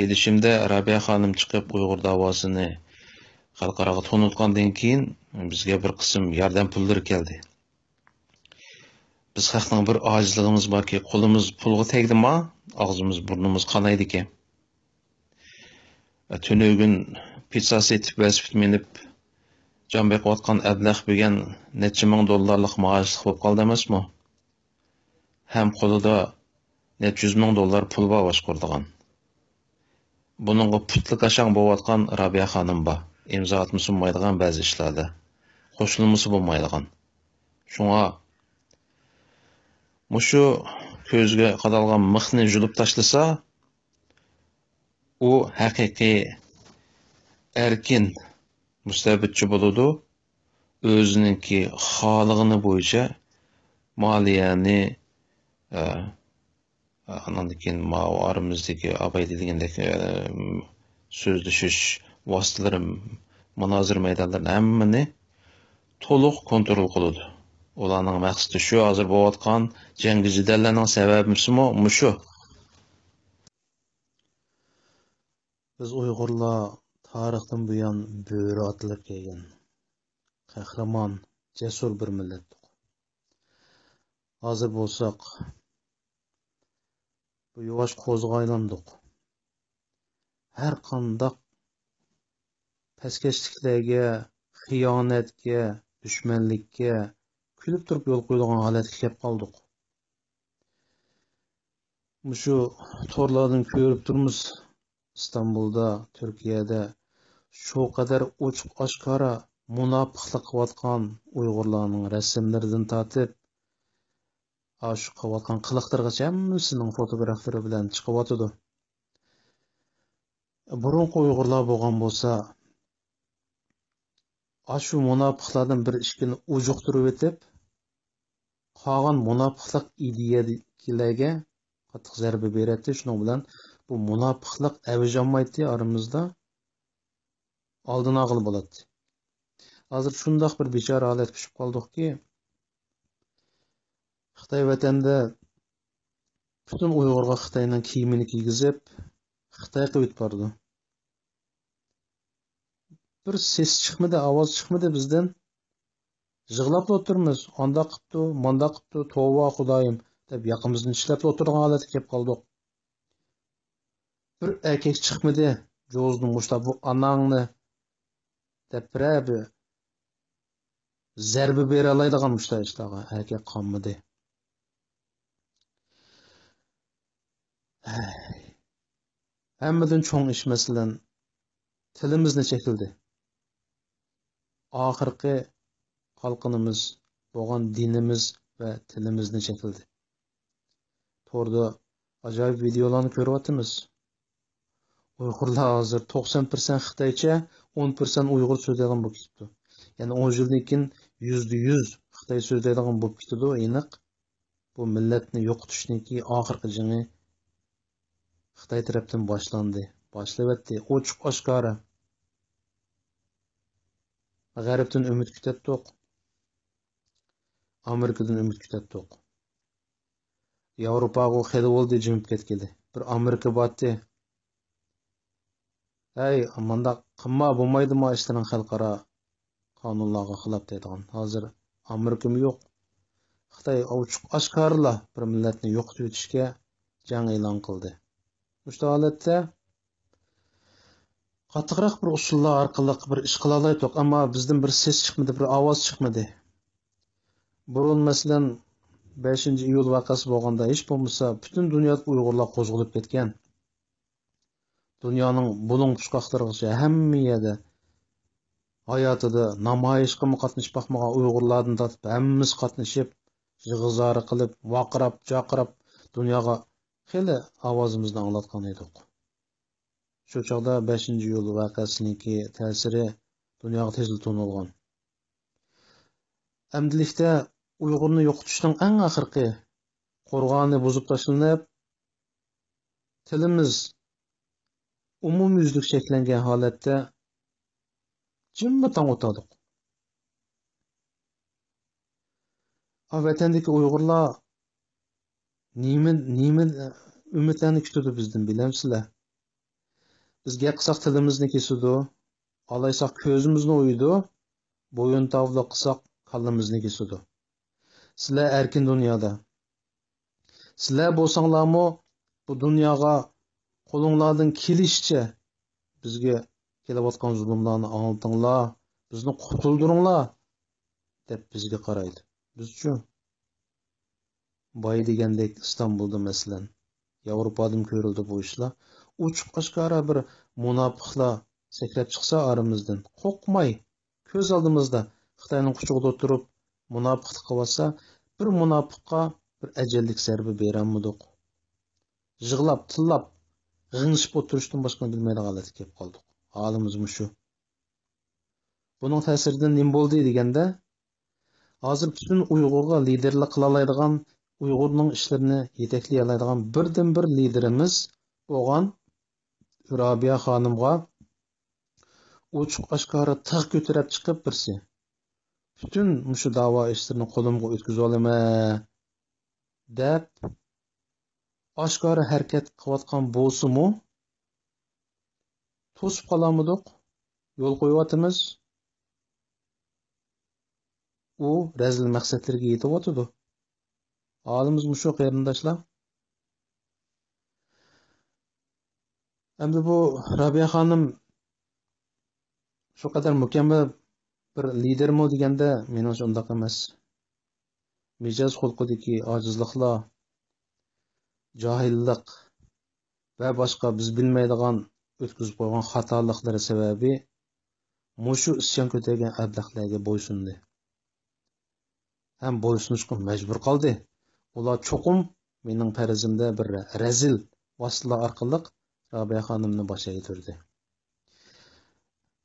بىلىشىمدە، رابىيە خانىم چىقىپ ئۇيغۇر داۋاسىنى خەلقئاراغا تونۇتقاندىن كېيىن، بىزگە بىر قىسىم ياردەم پۇللىرى كەلدى. بىز خەقنىڭ بىر ئاجىزلىقىمىز باركى، قولىمىز پۇلغا تەگدىما، ئاغزىمىز، بۇرنىمىز قانايدىكەن. تۈنۈگۈن پىتسا سېتىپ، ۋېلىسىپىت مىنىپ، جان بېقىۋاتقان ئەبلەخ بۈگۈن نەچچە مىڭ دوللارلىق مائاشلىق بولۇپ قالدى ئەمەسمۇ؟ ھەم قولىدا نەچچە يۈز مىڭ دوللار پۇل بار باشقۇرىدىغان. بۇنىڭغا پۇتلىكاشاڭ بولۇۋاتقان رابىيە خانىم بار. ئىمزا ئاتمىسا بولمايدىغان بەزى ئىشلاردا. قوشۇلمىسا بولمايدىغان. شۇڭا مۇشۇ كۆزگە قادالغان مىخنى يۇلۇپ تاشلىسا، ئۇ ھەقىقىي ئەركىن مۇستەبىتچى بولىدۇ. ئۆزىنىڭكى خالىغىنى بويىچە مالىيەنى، ئە، ئانىڭدىن كېيىن ماۋۇ ئارىمىزدىكى ئاباي دېگەندەك، ئە، سۆزلىشىش ۋاسىتىلىرى، مۇنازىرە مەيدانلىرىنى ھەممىنى تولۇق كونترول قىلىدۇ. ئۇلارنىڭ مەقسىتى شۇ، ھازىر بولۇۋاتقان جەڭگى جېدەللەرنىڭ سەۋەبىمۇ مۇشۇ. بىز ئۇيغۇرلار تارىختىن بۇيان بۆرە ئاتىلىپ كەلگەن قەھرىمان، جەسۇر بىر مىللەتتۇق. ھازىر بولساق، بۇ يۇۋاش قوزىغا ئايلاندۇق. ھەر قانداق پەسكەشلىكلەرگە، خىيانەتكە، دۈشمەنلىككە كۈلۈپ تۇرۇپ يول قويىدىغان ھالەتكە كەپ قالدۇق. مۇشۇ تورلاردىن كۆرۈپ تۇرىمىز، ئىستانبۇلدا، تۈركىيەدە شۇ قەدەر ئوچۇق ئاشكارا مۇناپىقلىق قىلىۋاتقان ئۇيغۇرلارنىڭ رەسىملىرىدىن تارتىپ، ئاشۇ قىلىۋاتقان قىلىقلىرىغىچە ھەممىسىنىڭ فوتوگرافلىرى بىلەن چىقىۋاتىدۇ. بۇرۇنقى ئۇيغۇرلار بولغان بولسا، ئاشۇ مۇناپىقلاردىن بىر ئىككىنى ئۇجۇقتۇرۇۋېتىپ، قالغان مۇناپىقلىق ئىدىيەدىكىلەرگە قاتتىق زەربە بېرەتتى. شۇنىڭ بىلەن بۇ مۇناپىقلىق ئەۋج ئالمايتتى ئارىمىزدا، ئالدىنى ئالغىلى بولاتتى. ھازىر شۇنداق بىر بىچارە ھالەتكە چۈشۈپ قالدۇقكى، خىتاي ۋەتەندە پۈتۈن ئۇيغۇرغا خىتاينىڭ كىيىمىنى كىيگۈزۈپ، خىتاي قىلىۋېتىپ بارىدۇ. بىر سېس چىقمىدى، ئاۋاز چىقمىدى بىزدىن. يىغلاپلا ئولتۇرىمىز. ئانداق قىپتۇ، مانداق قىپتۇ، توۋا خۇدايىم دەپ ياقىمىزدىن چىشلەپلا ئولتۇرىدىغان ھالەتكە كەپ قالدۇق. بىر ئەركەك چىقمىدى، جوزنى مۇشتاپ، بۇ ئاناڭنى دەپ بىرەر بىر زەربە بېرەلەيدىغان مۇشۇنداق ئىشلارغا ئەركەك قالمىدى. ھەي. ھەممىدىن چوڭ ئىش، مەسىلەن، تىلىمىزنى چەكلىدى. ئاخىرقى قالقىنىمىز بولغان دىنىمىز ۋە تىلىمىزنى چەكلىدى. توردا ئاجايىپ ۋىدىيولارنى كۆرۈۋاتىمىز. ئۇيغۇرلار ھازىر توقسان پىرسەنت خىتايچە، ئون پىرسەنت ئۇيغۇر سۆزلەيدىغان بولۇپ كېتىپتۇ. يەنى ئون يىلدىن كېيىن يۈزدە يۈز خىتاي سۆزلەيدىغان بولۇپ كېتىدۇ، ئېنىق. بۇ مىللەتنى يوقىتىشنىڭكى ئاخىرقى جېڭى خىتاي تەرەپتىن باشلاندى. باشلىۋەتتى. ئوچۇق ئاشكارا. غەربتىن ئۈمىد كۈتەتتۇق. ئامېرىكىدىن ئۈمىد كۈتەتتۇق. ياۋروپاغۇ خېلى بولدى جىمىپ كەتكىلى. بىر ئامېرىكا بارتتى. ھەي، مانداق قىلما، بولمايدۇ ما ئىشلىرىڭ خەلقئارا قانۇنلارغا خىلاپ دەيدىغان. ھازىر ئامېرىكىمۇ يوق. خىتاي ئوچۇق ئاشكارىلا بىر مىللەتنى يوقىتىۋېتىشكە جەڭ ئېلان قىلدى. مۇشۇ ھالەتتە قاتتىقراق بىر ئۇسۇللار ئارقىلىق بىر ئىش قىلالايتتۇق، ئەمما بىزدىن بىر سېس چىقمىدى، بىر ئاۋاز چىقمىدى. بۇرۇن، مەسىلەن، بەشىنچى ئىيۇل ۋەقەسى بولغاندا، ھېچ بولمىسا پۈتۈن دۇنيادىكى ئۇيغۇرلار قوزغىلىپ كەتكەن. دۇنيانىڭ بۇلۇڭ پۇچقاقلىرىغىچە ھەممە يەردە ھاياتىدا نامايىشقىمۇ قاتنىشىپ باقمىغان ئۇيغۇرلاردىن تارتىپ ھەممىسى قاتنىشىپ، يىغا-زارا قىلىپ، ۋارقىراپ، جارقىراپ دۇنياغا خېلى ئاۋازىمىزنى ئاڭلاتقان ئىدۇق. شۇ چاغدا بەشىنچى ئىيۇل ۋەقەسىنىڭكى تەسىرى دۇنياغا تېزلا تونۇلغان. ئەمدىلىكتە ئۇيغۇرنى يوقىتىشنىڭ ئەڭ ئاخىرقى قورغانى بۇزۇپ تاشلىنىپ، تىلىمىز ئومۇميۈزلۈك چەكلەنگەن ھالەتتە جىممىتاڭ ئولتۇردۇق. ئا، ۋەتەندىكى ئۇيغۇرلار نېمە، نېمە ئۈمىدلەرنى كۈتىدۇ بىزدىن، بىلەمسىلەر؟ بىز گەپ قىلساق تىلىمىزنى كېسىدۇ، ئالايساق كۆزىمىزنى ئويىدۇ، بويۇن تاۋلىق قىلساق كاللىمىزنى كېسىدۇ. سىلەر ئەركىن دۇنيادا. سىلەر بولساڭلارمۇ بۇ دۇنياغا قولۇڭلاردىن كېلىشىچە بىزگە كېلىۋاتقان زۇلۇملارنى ئاڭلىتىڭلار، بىزنى قۇتۇلدۇرۇڭلار دەپ بىزگە قارايدۇ. بىزچۇ؟ باي دېگەندەك ئىستانبۇلدا، مەسىلەن، ياۋروپادىمۇ كۆرۈلدى بۇ ئىشلار. ئوچۇق ئاشكارا بىر مۇناپىقلار سەكرەپ چىقسا ئارىمىزدىن، قورقماي، كۆز ئالدىمىزدا خىتاينىڭ قۇچىقىدا ئولتۇرۇپ مۇناپىقلىق قىلىۋاتسا، بىر مۇناپىققا بىر ئەجەللىك زەربە بېرەلمىدۇق. يىغلاپ، تىللاپ، غىڭشىپ ئولتۇرۇشتىن باشقىنى بىلمەيدىغان ھالەتكە كېلىپ قالدۇق. ھالىمىز مۇشۇ. بۇنىڭ تەسىرىدىن نېمە بولدى دېگەندە، ھازىر پۈتۈن ئۇيغۇرغا لىدېرلىك قىلالايدىغان، ئۇيغۇرنىڭ ئىشلىرىنى يېتەكلىيەلەيدىغان بىردىنبىر لىدېرىمىز بولغان رابىيە خانىمغا ئوچۇق ئاشكارا تىغ كۆتۈرۈپ چىقىپ بىرسى، پۈتۈن مۇشۇ داۋا ئىشلىرىنى قولۇمغا ئۆتكۈزۈۋالىمەن دەپ ئاشكارا ھەرىكەت قىلىۋاتقان بولسىمۇ، توسۇپ قالالمىدۇق، يول قويۇۋاتىمىز. ئۇ رەزىل مەقسەتلىرىگە يېتىۋاتىدۇ. ھالىمىز مۇشۇ، قېرىنداشلار. ئەمدى بۇ رابىيە خانىم شۇ قەدەر مۇكەممەل بىر لىدېرمۇ دېگەندە، مېنىڭچە ئۇنداق ئەمەس. مىجەز خۇلقىدىكى ئاجىزلىقلار، جاھىللىق ۋە باشقا بىز بىلمەيدىغان ئۆتكۈزۈپ قويغان خاتالىقلىرى سەۋەبى مۇشۇ ئىسيان كۆتەرگەن ئەبلەخلەرگە بويسۇندى. ھەم بويسۇنۇشقا مەجبۇر قالدى. ئۇلار چوقۇم مېنىڭ پەرىزىمدە بىر رەزىل ۋاسىتىلەر ئارقىلىق رابىيە خانىمنى باش ئەگدۈردى.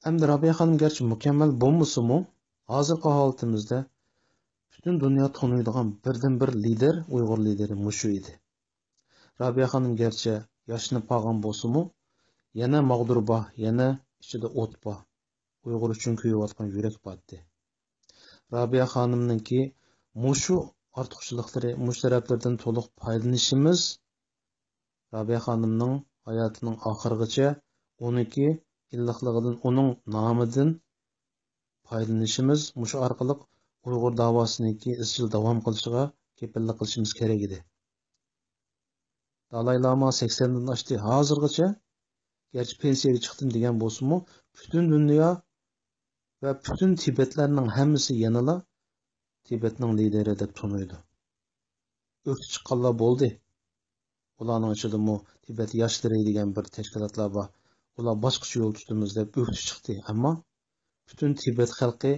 ئەمدى رابىيە خانىم گەرچە مۇكەممەل بولمىسىمۇ، ھازىرقى ھالىتىمىزدە پۈتۈن دۇنيا تونۇيدىغان بىردىنبىر لىدېر، ئۇيغۇر لىدېرى مۇشۇ ئىدى. رابىيە خانىم گەرچە ياشنىپ قالغان بولسىمۇ، يەنە ماغدۇر بار، يەنە ئىچىدە ئوت بار. ئۇيغۇر ئۈچۈن كۆيۈۋاتقان يۈرەك بار ئىدى. رابىيە خانىمنىڭكى مۇشۇ ئارتۇقچىلىقلىرى، مۇشۇ تەرەپلىرىدىن تولۇق پايدىلىنىشىمىز، رابىيە خانىمنىڭ ھاياتىنىڭ ئاخىرىغىچە ئۇنىڭكى ئىللىقلىقىدىن، ئۇنىڭ نامىدىن پايدىلىنىشىمىز، مۇشۇ ئارقىلىق ئۇيغۇر داۋاسىنىڭكى ئىزچىل داۋام قىلىشىغا كېپىللىك قىلىشىمىز كېرەك ئىدى. دالاي لاما سەكسەندىن ئاشتى ھازىرغىچە، گەرچە پېنسىيەگە چىقتىم دېگەن بولسىمۇ، پۈتۈن دۇنيا ۋە پۈتۈن تىبەتلەرنىڭ ھەممىسى يەنىلا تىبەتنىڭ لىدېرى دەپ تونۇيدۇ. ئۆكتە چىققانلار بولدى. ئۇلارنىڭ ئىچىدىمۇ تىبەت ياشلىرى دېگەن بىر تەشكىلاتلار بار. ئۇلار باشقىچە يول تۇتىمىز دەپ ئۆكتە چىقتى. ئەمما پۈتۈن تىبەت خەلقى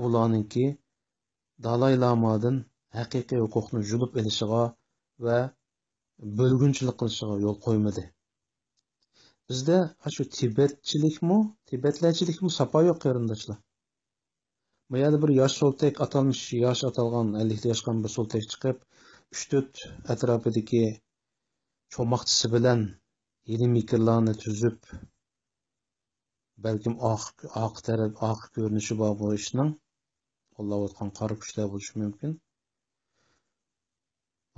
ئۇلارنىڭكى دالاي لامادىن ھەقىقىي ھوقۇقنى يۇلۇپ ئېلىشىغا ۋە بۆلگۈنچىلىك قىلىشىغا يول قويمىدى. بىزدە ئاشۇ تىبەتچىلىكمۇ، تىبەتلەرچىلىكمۇ ساپا يوق، قېرىنداشلار. ما يەردە بىر ياش سولتەك، ئاتالمىش ياش، ئاتالغان ئەللىكتە ياشقان بىر سولتەك چىقىپ، ئۈچ تۆت ئەتراپىدىكى چوماقچىسى بىلەن ھىيلە-مىكىرلارنى تۈزۈپ، بەلكىم ئارقا، ئارقا تەرەپ، ئارقا كۆرۈنۈشى بار بۇ ئىشنىڭ. قوللاۋاتقان قارا كۈچلەر بولۇشى مۇمكىن.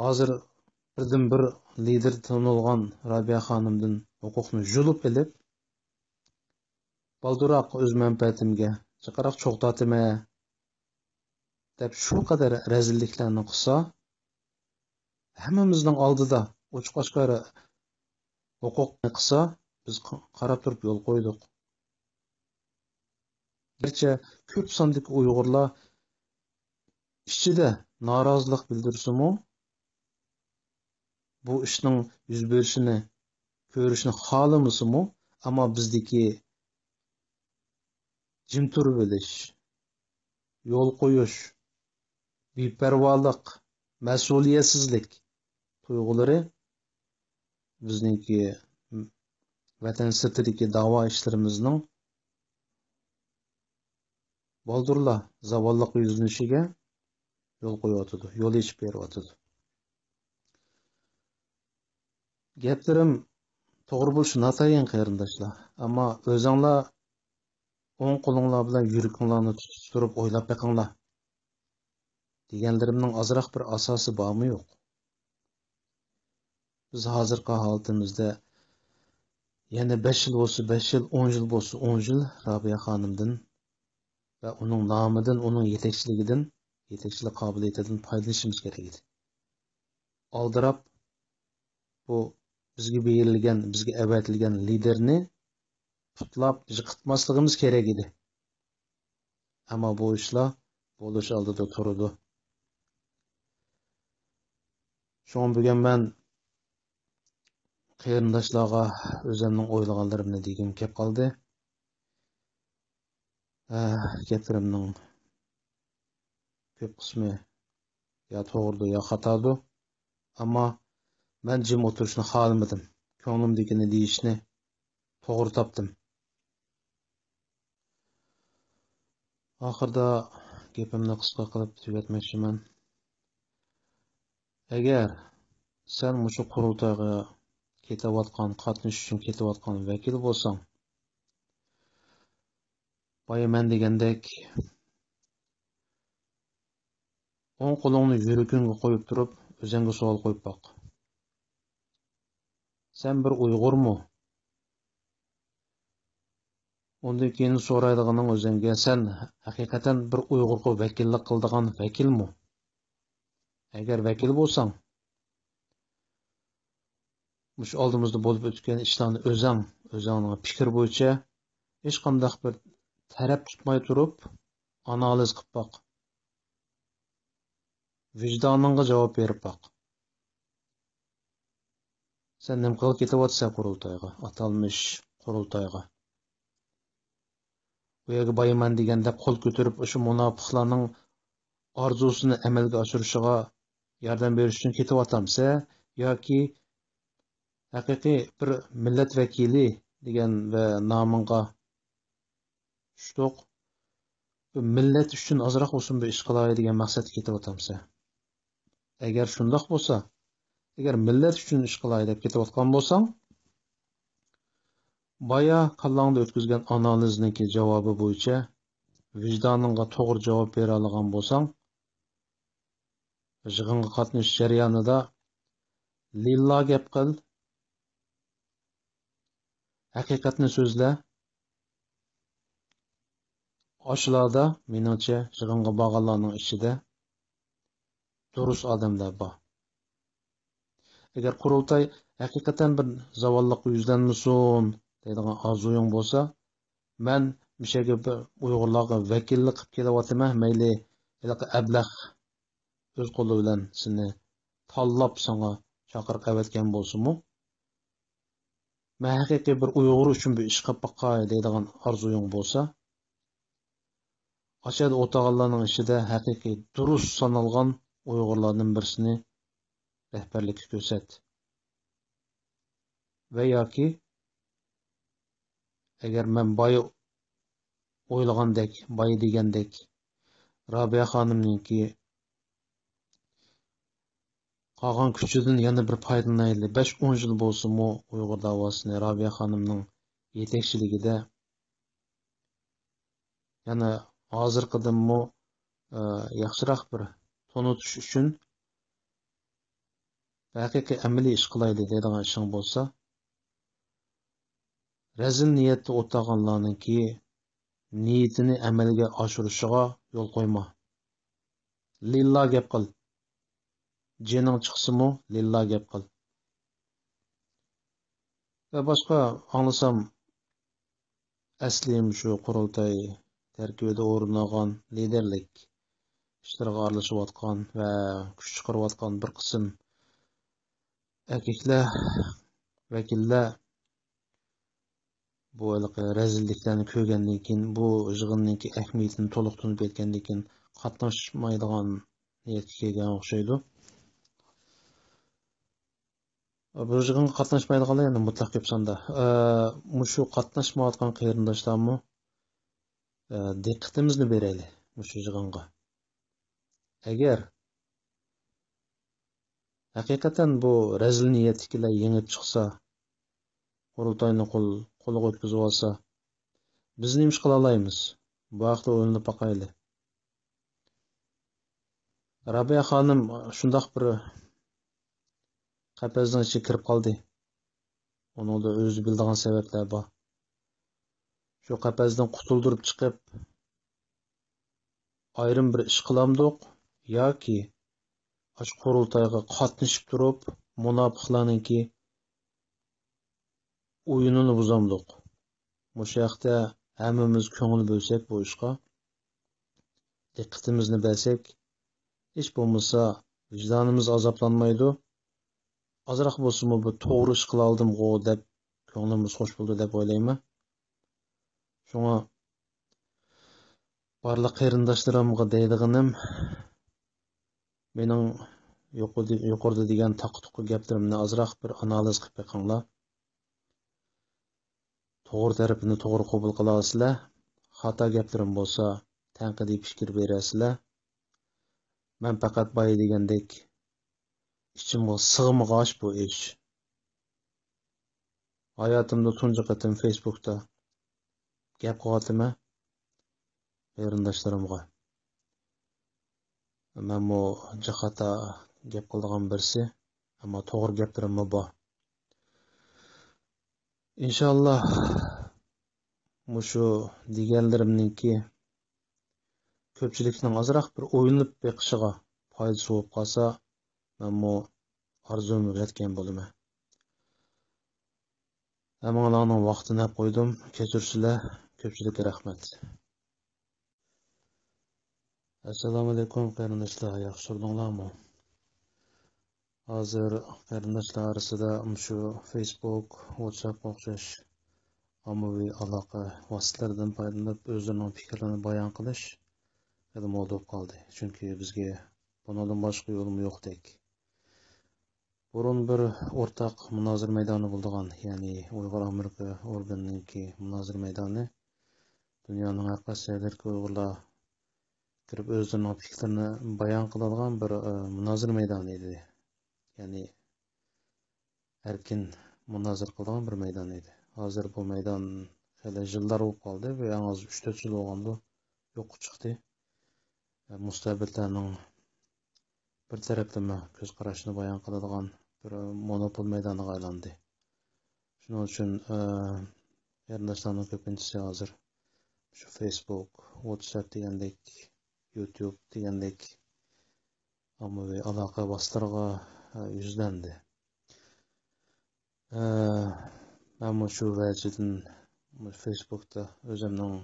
ھازىر بىردىنبىر لىدېر تونۇلغان رابىيە خانىمدىن ھوقۇقنى يۇلۇپ ئېلىپ، بالدۇرراق ئۆز مەنپەئەتىمگە جىقراق چوغ تارتىمەن دەپ شۇ قەدەر رەزىللىكلەرنى قىلسا، ھەممىمىزنىڭ ئالدىدا ئوچۇق ئاشكارا ھوقۇقنى قىلسا، بىز ق-، قاراپ تۇرۇپ يول قويدۇق. گەرچە كۆپ ساندىكى ئۇيغۇرلار ئىچىدە نارازىلىق بىلدۈرسىمۇ، بۇ ئىشنىڭ يۈز بېرىشىنى كۆرۈشنى خالىمىسىمۇ، ئەمما بىزدىكى جىم تۇرۇۋېلىش، يول قويۇش، بىپەرۋالىق، مەسئۇلىيەتسىزلىك تۇيغۇلىرى بىزنىڭكى ۋەتەن سىرتىدىكى داۋا ئىشلىرىمىزنىڭ بالدۇرلا زاۋاللىققا يۈزلىنىشىگە يول قويۇۋاتىدۇ، يول ئېچىپ بېرىۋاتىدۇ. گەپلىرىم توغرا بولۇشى ناتايىن، قېرىنداشلار. ئەمما ئۆزۈڭلار ئوڭ قولۇڭلار بىلەن يۈرىكىڭلارنى تۇتۇپ تۇرۇپ ئويلاپ بېقىڭلار. دېگەنلىرىمنىڭ ئازراق بىر ئاساسى بارمۇ يوق؟ بىز ھازىرقى ھالىتىمىزدە يەنە بەش يىل بولسا بەش يىل، ئون يىل بولسا ئون يىل رابىيە خانىمدىن ۋە ئۇنىڭ نامىدىن، ئۇنىڭ يېتەكچىلىكىدىن، يېتەكچىلىك قابىلىيىتىدىن پايدىلىنىشىمىز كېرەك ئىدى. ئالدىراپ، بۇ بىزگە بېرىلگەن، بىزگە ئەۋەتىلگەن لىدېرنى پۇتلاپ يىقىتماسلىقىمىز كېرەك ئىدى. ئەمما بۇ ئىشلار بولۇش ئالدىدا تۇرىدۇ. شۇڭا بۈگۈن مەن قېرىنداشلارغا ئۆزۈمنىڭ ئويلىغانلىرىمنى دېگۈم كەپ قالدى. ئە، گەپلىرىمنىڭ كۆپ قىسمى يا توغرىدۇر، يا خاتادۇر. ئەمما مەن جىم ئولتۇرۇشنى خالىمىدىم. كۆڭلۈمدىكىنى دېيىشنى توغرا تاپتىم. ئاخىرىدا گېپىمنى قىسقا قىلىپ تۈگەتمەكچىمەن. ئەگەر سەن مۇشۇ قۇرۇلتايغا كېتىۋاتقان، قاتنىشىش ئۈچۈن كېتىۋاتقان ۋەكىل بولساڭ، بايا مەن دېگەندەك، ئوڭ قولۇڭنى يۈرىكىڭگە قويۇپ تۇرۇپ، ئۆزۈڭگە سوئال قويۇپ باق. سەن بىر ئۇيغۇرمۇ؟ ئۇندىن كېيىن سورايدىغىنىڭ ئۆزۈڭگە، سەن ھەقىقەتەن بىر ئۇيغۇرغا ۋەكىللىك قىلىدىغان ۋەكىلمۇ؟ ئەگەر ۋەكىل بولساڭ، مۇشۇ ئالدىمىزدا بولۇپ ئۆتكەن ئىشلارنى ئۆزەڭ، ئۆزەڭنىڭ پىكرى بويىچە ھېچقانداق بىر تەرەپ تۇتماي تۇرۇپ ئانالىز قىلىپ باق. ۋىجدانىڭغا جاۋاب بېرىپ باق. سەن نېمە قىلغىلى كېتىۋاتىسەن قۇرۇلتايغا، ئاتالمىش قۇرۇلتايغا؟ ئۇ يەرگە بايىمەن دېگەندەك قول كۆتۈرۈپ، ئاشۇ مۇناپىقلارنىڭ ئارزۇسىنى ئەمەلگە ئاشۇرۇشىغا ياردەم بېرىش ئۈچۈن كېتىۋاتامسەن ياكى ھەقىقىي بىر مىللەت ۋەكىلى دېگەن ۋە نامىڭغا چۈشتۇق، بىر مىللەت ئۈچۈن ئازراق بولسۇن بىر ئىش قىلاي دېگەن مەقسەتتە كېتىۋاتامسەن؟ ئەگەر شۇنداق بولسا، ئەگەر مىللەت ئۈچۈن ئىش قىلاي دەپ كېتىۋاتقان بولساڭ، بايا كاللاڭدا ئۆتكۈزگەن ئانالىزنىڭكى جاۋابى بويىچە ۋىجدانىڭغا توغرا جاۋاب بېرەلىگەن بولساڭ، يىغىنغا قاتنىشىش جەريانىدا لىللا گەپ قىل، ھەقىقەتنى سۆزلە. ئاشۇلاردا، مېنىڭچە، يىغىنغا بارغانلارنىڭ ئىچىدە دۇرۇس ئادەملەر بار. ئەگەر قۇرۇلتاي ھەقىقەتەن بىر زاۋاللىققا يۈزلەنمىسۇن دەيدىغان ئارزۇيۇڭ بولسا، مەن مۇشۇ يەرگە بىر ئۇيغۇرلارغا ۋەكىللىك قىلىپ كېلىۋاتىمەن، مەيلى ھېلىقى ئەبلەخ ئۆز قولى بىلەن سېنى تاللاپ ساڭا چاقىرىق ئەۋەتكەن بولسىمۇ، مەن ھەقىقىي بىر ئۇيغۇر ئۈچۈن بىر ئىش قىلىپ باقاي دەيدىغان ئارزۇيۇڭ بولسا، ئاشۇ يەردە ئولتۇرغانلارنىڭ ئىچىدە ھەقىقىي دۇرۇس سانالغان ئۇيغۇرلاردىن بىرسىنى رەھبەرلىككە كۆرسەت. ۋە ياكى ئەگەر مەن بايا ئويلىغاندەك، بايا دېگەندەك، رابىيە خانىمنىڭكى قالغان كۈچىدىن يەنە بىر پايدىلىنايلى. بەش ئون يىل بولسىمۇ ئۇيغۇر داۋاسىنى رابىيە خانىمنىڭ يېتەكچىلىكىدە يەنە ھازىرقىدىنمۇ، ئە، ياخشىراق بىر تونۇتۇش ئۈچۈن ھەقىقىي ئەمەلىي ئىش قىلايلى دەيدىغان ئىشىڭ بولسا، رەزىل نىيەتتە ئولتۇرغانلارنىڭكى نىيىتىنى ئەمەلگە ئاشۇرۇشىغا يول قويما. لىللا گەپ قىل. جېنىڭ چىقسىمۇ، لىللا گەپ قىل. ۋە باشقا ئاڭلىسام، ئەسلى مۇشۇ قۇرۇلتاي تەركىبىدە ئورۇن ئالغان لىدەرلىك ئىشلىرىغا ئارىلىشىۋاتقان ۋە كۈچ چىقىرىۋاتقان بىر قىسىم ئەركەكلەر، ۋەكىللەر بۇ ھېلىقى رەزىللىكلەرنى كۆرگەندىن كېيىن، بۇ يىغىننىڭكى ئەھمىيىتىنى تولۇق تونۇپ يەتكەندىن كېيىن قاتناشمايدىغان نىيەتكە كەلگەن ئوخشايدۇ. بۇ يىغىنغا قاتناشمايدىغانلار يەنە مۇتلەق كۆپ ساندا. ئە، مۇشۇ قاتناشمايۋاتقان قېرىنداشلارمۇ، ئە، دىققىتىمىزنى بېرەيلى مۇشۇ يىغىنغا. ئەگەر ھەقىقەتەن بۇ رەزىل نىيەتتىكىلەر يېڭىپ چىقسا، قۇرۇلتاينى قول، قولىغا ئۆتكۈزۈۋالسا، بىز نېمە ئىش قىلالايمىز؟ بۇ ھەقتە ئويلىنىپ باقايلى. رابىيە خانىم شۇنداق بىر قەپەسنىڭ ئىچىگە كىرىپ قالدى. ئۇنىڭدا ئۆزى بىلىدىغان سەۋەبلەر بار. شۇ قەپەستىن قۇتۇلدۇرۇپ چىقىپ، ئايرىم بىر ئىش قىلامدۇق ياكى ئاشۇ قۇرۇلتايغا قاتنىشىپ تۇرۇپ، مۇناپىقلارنىڭكى ئويۇنىنى بۇزامدۇق؟ مۇشۇ ھەقتە ھەممىمىز كۆڭۈل بۆلسەك بۇ ئىشقا، دىققىتىمىزنى بەرسەك، ھېچ بولمىسا ۋىجدانىمىز ئازابلانمايدۇ. ئازراق بولسىمۇ بىر توغرا ئىش قىلالدىمغۇ دەپ كۆڭلىمىز خوش بولىدۇ دەپ ئويلايمەن. شۇڭا بارلىق قېرىنداشلىرىمغا دەيدىغىنىم، مېنىڭ يۇقىرىدا، يۇقىرىدا دېگەن تاقا-تۇقا گەپلىرىمنى ئازراق بىر ئانالىز قىلىپ بېقىڭلار. توغرا تەرىپىنى توغرا قوبۇل قىلارسىلەر، خاتا گەپلىرىم بولسا تەنقىدىي پىكىر بېرەرسىلەر. مەن پەقەت بايا دېگەندەك ئىچىمغا سىغمىغاچ بۇ ئىش. ھاياتىمدا تۇنجى قېتىم فېيسبۇكتا گەپ قىلىۋاتىمەن قېرىنداشلىرىمغا. مەنمۇ جاخاتا گەپ قىلىدىغان بىرسى، ئەمما توغرا گەپلىرىممۇ بار. ئىنشاللا مۇشۇ دېگەنلىرىمنىڭكى كۆپچىلىكنىڭ ئازراق بىر ئويلىنىپ بېقىشىغا پايدىسى بولۇپ قالسا، مەنمۇ ئارزۇمغا يەتكەن بولىمەن. ھەممىڭلارنىڭ ۋاقتىنى ئەپ قويدۇم، كەچۈرسىلەر، كۆپچىلىككە رەھمەت. ئەسسالامۇئەلەيكۇم قېرىنداشلار، ياخشى تۇردۇڭلارمۇ؟ ھازىر قېرىنداشلار ئارىسىدا مۇشۇ فېيسبۇك، ۋاتساپقا ئوخشاش ئاممىۋى ئالاقە ۋاسىتىلىرىدىن پايدىلىنىپ ئۆزلىرىنىڭ پىكىرلىرىنى بايان قىلىش خېلى مودا بولۇپ قالدى. چۈنكى بىزگە بۇنىڭدىن باشقا يولمۇ يوقتەك. بۇرۇن بىر ئورتاق مۇنازىرە مەيدانى بولىدىغان، يەنى ئۇيغۇر ئامېرىكا ئورگىنىنىڭكى مۇنازىرە مەيدانى دۇنيانىڭ ھەر قايسى جايلىرىدىكى ئۇيغۇرلار كىرىپ ئۆزلىرىنىڭ پىكىرلىرىنى بايان قىلىدىغان بىر، ئە، مۇنازىرە مەيدانى ئىدى. يەنى ئەركىن مۇنازىرە قىلىدىغان بىر مەيدان ئىدى. ھازىر بۇ مەيدان خېلى يىللار بولۇپ قالدى، بۇ يەڭ ئۈچ تۆت يىل بولغاندۇ يوققا چىقتى. مۇستەبىتلەرنىڭ بىر تەرەپلىمە كۆز قاراشنى بايان قىلىدىغان بىر مونوپول مەيدانىغا ئايلاندى. شۇنىڭ ئۈچۈن، ئە، قېرىنداشلارنىڭ كۆپىنچىسى ھازىر شۇ فېيسبۇك، ۋاتساپ دېگەندەك، يۇتيۇب دېگەندەك ئاممىۋى ئالاقە ۋاسىتىلىرىغا، ئە، يۈزلەندى. ئە، مەنمۇ شۇ ۋەجىدىن فېيسبۇكتا ئۆزۈمنىڭ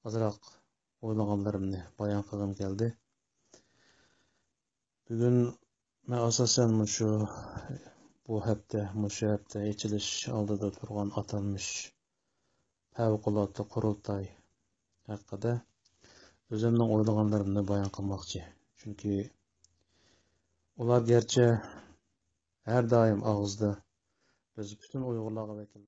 ئازراق ئويلىغانلىرىمنى بايان قىلغۇم كەلدى. بۈگۈن مەن ئاساسەن مۇشۇ، بۇ ھەپتە، مۇشۇ ھەپتە ئېچىلىش ئالدىدا تۇرغان ئاتالمىش پەۋقۇلئاددە قۇرۇلتاي ھەققىدە ئۆزۈمنىڭ ئويلىغانلىرىمنى بايان قىلماقچى. چۈنكى ئۇلار گەرچە ھەر دائىم ئاغزىدا بىز پۈتۈن ئۇيغۇرلارغا ۋەكىل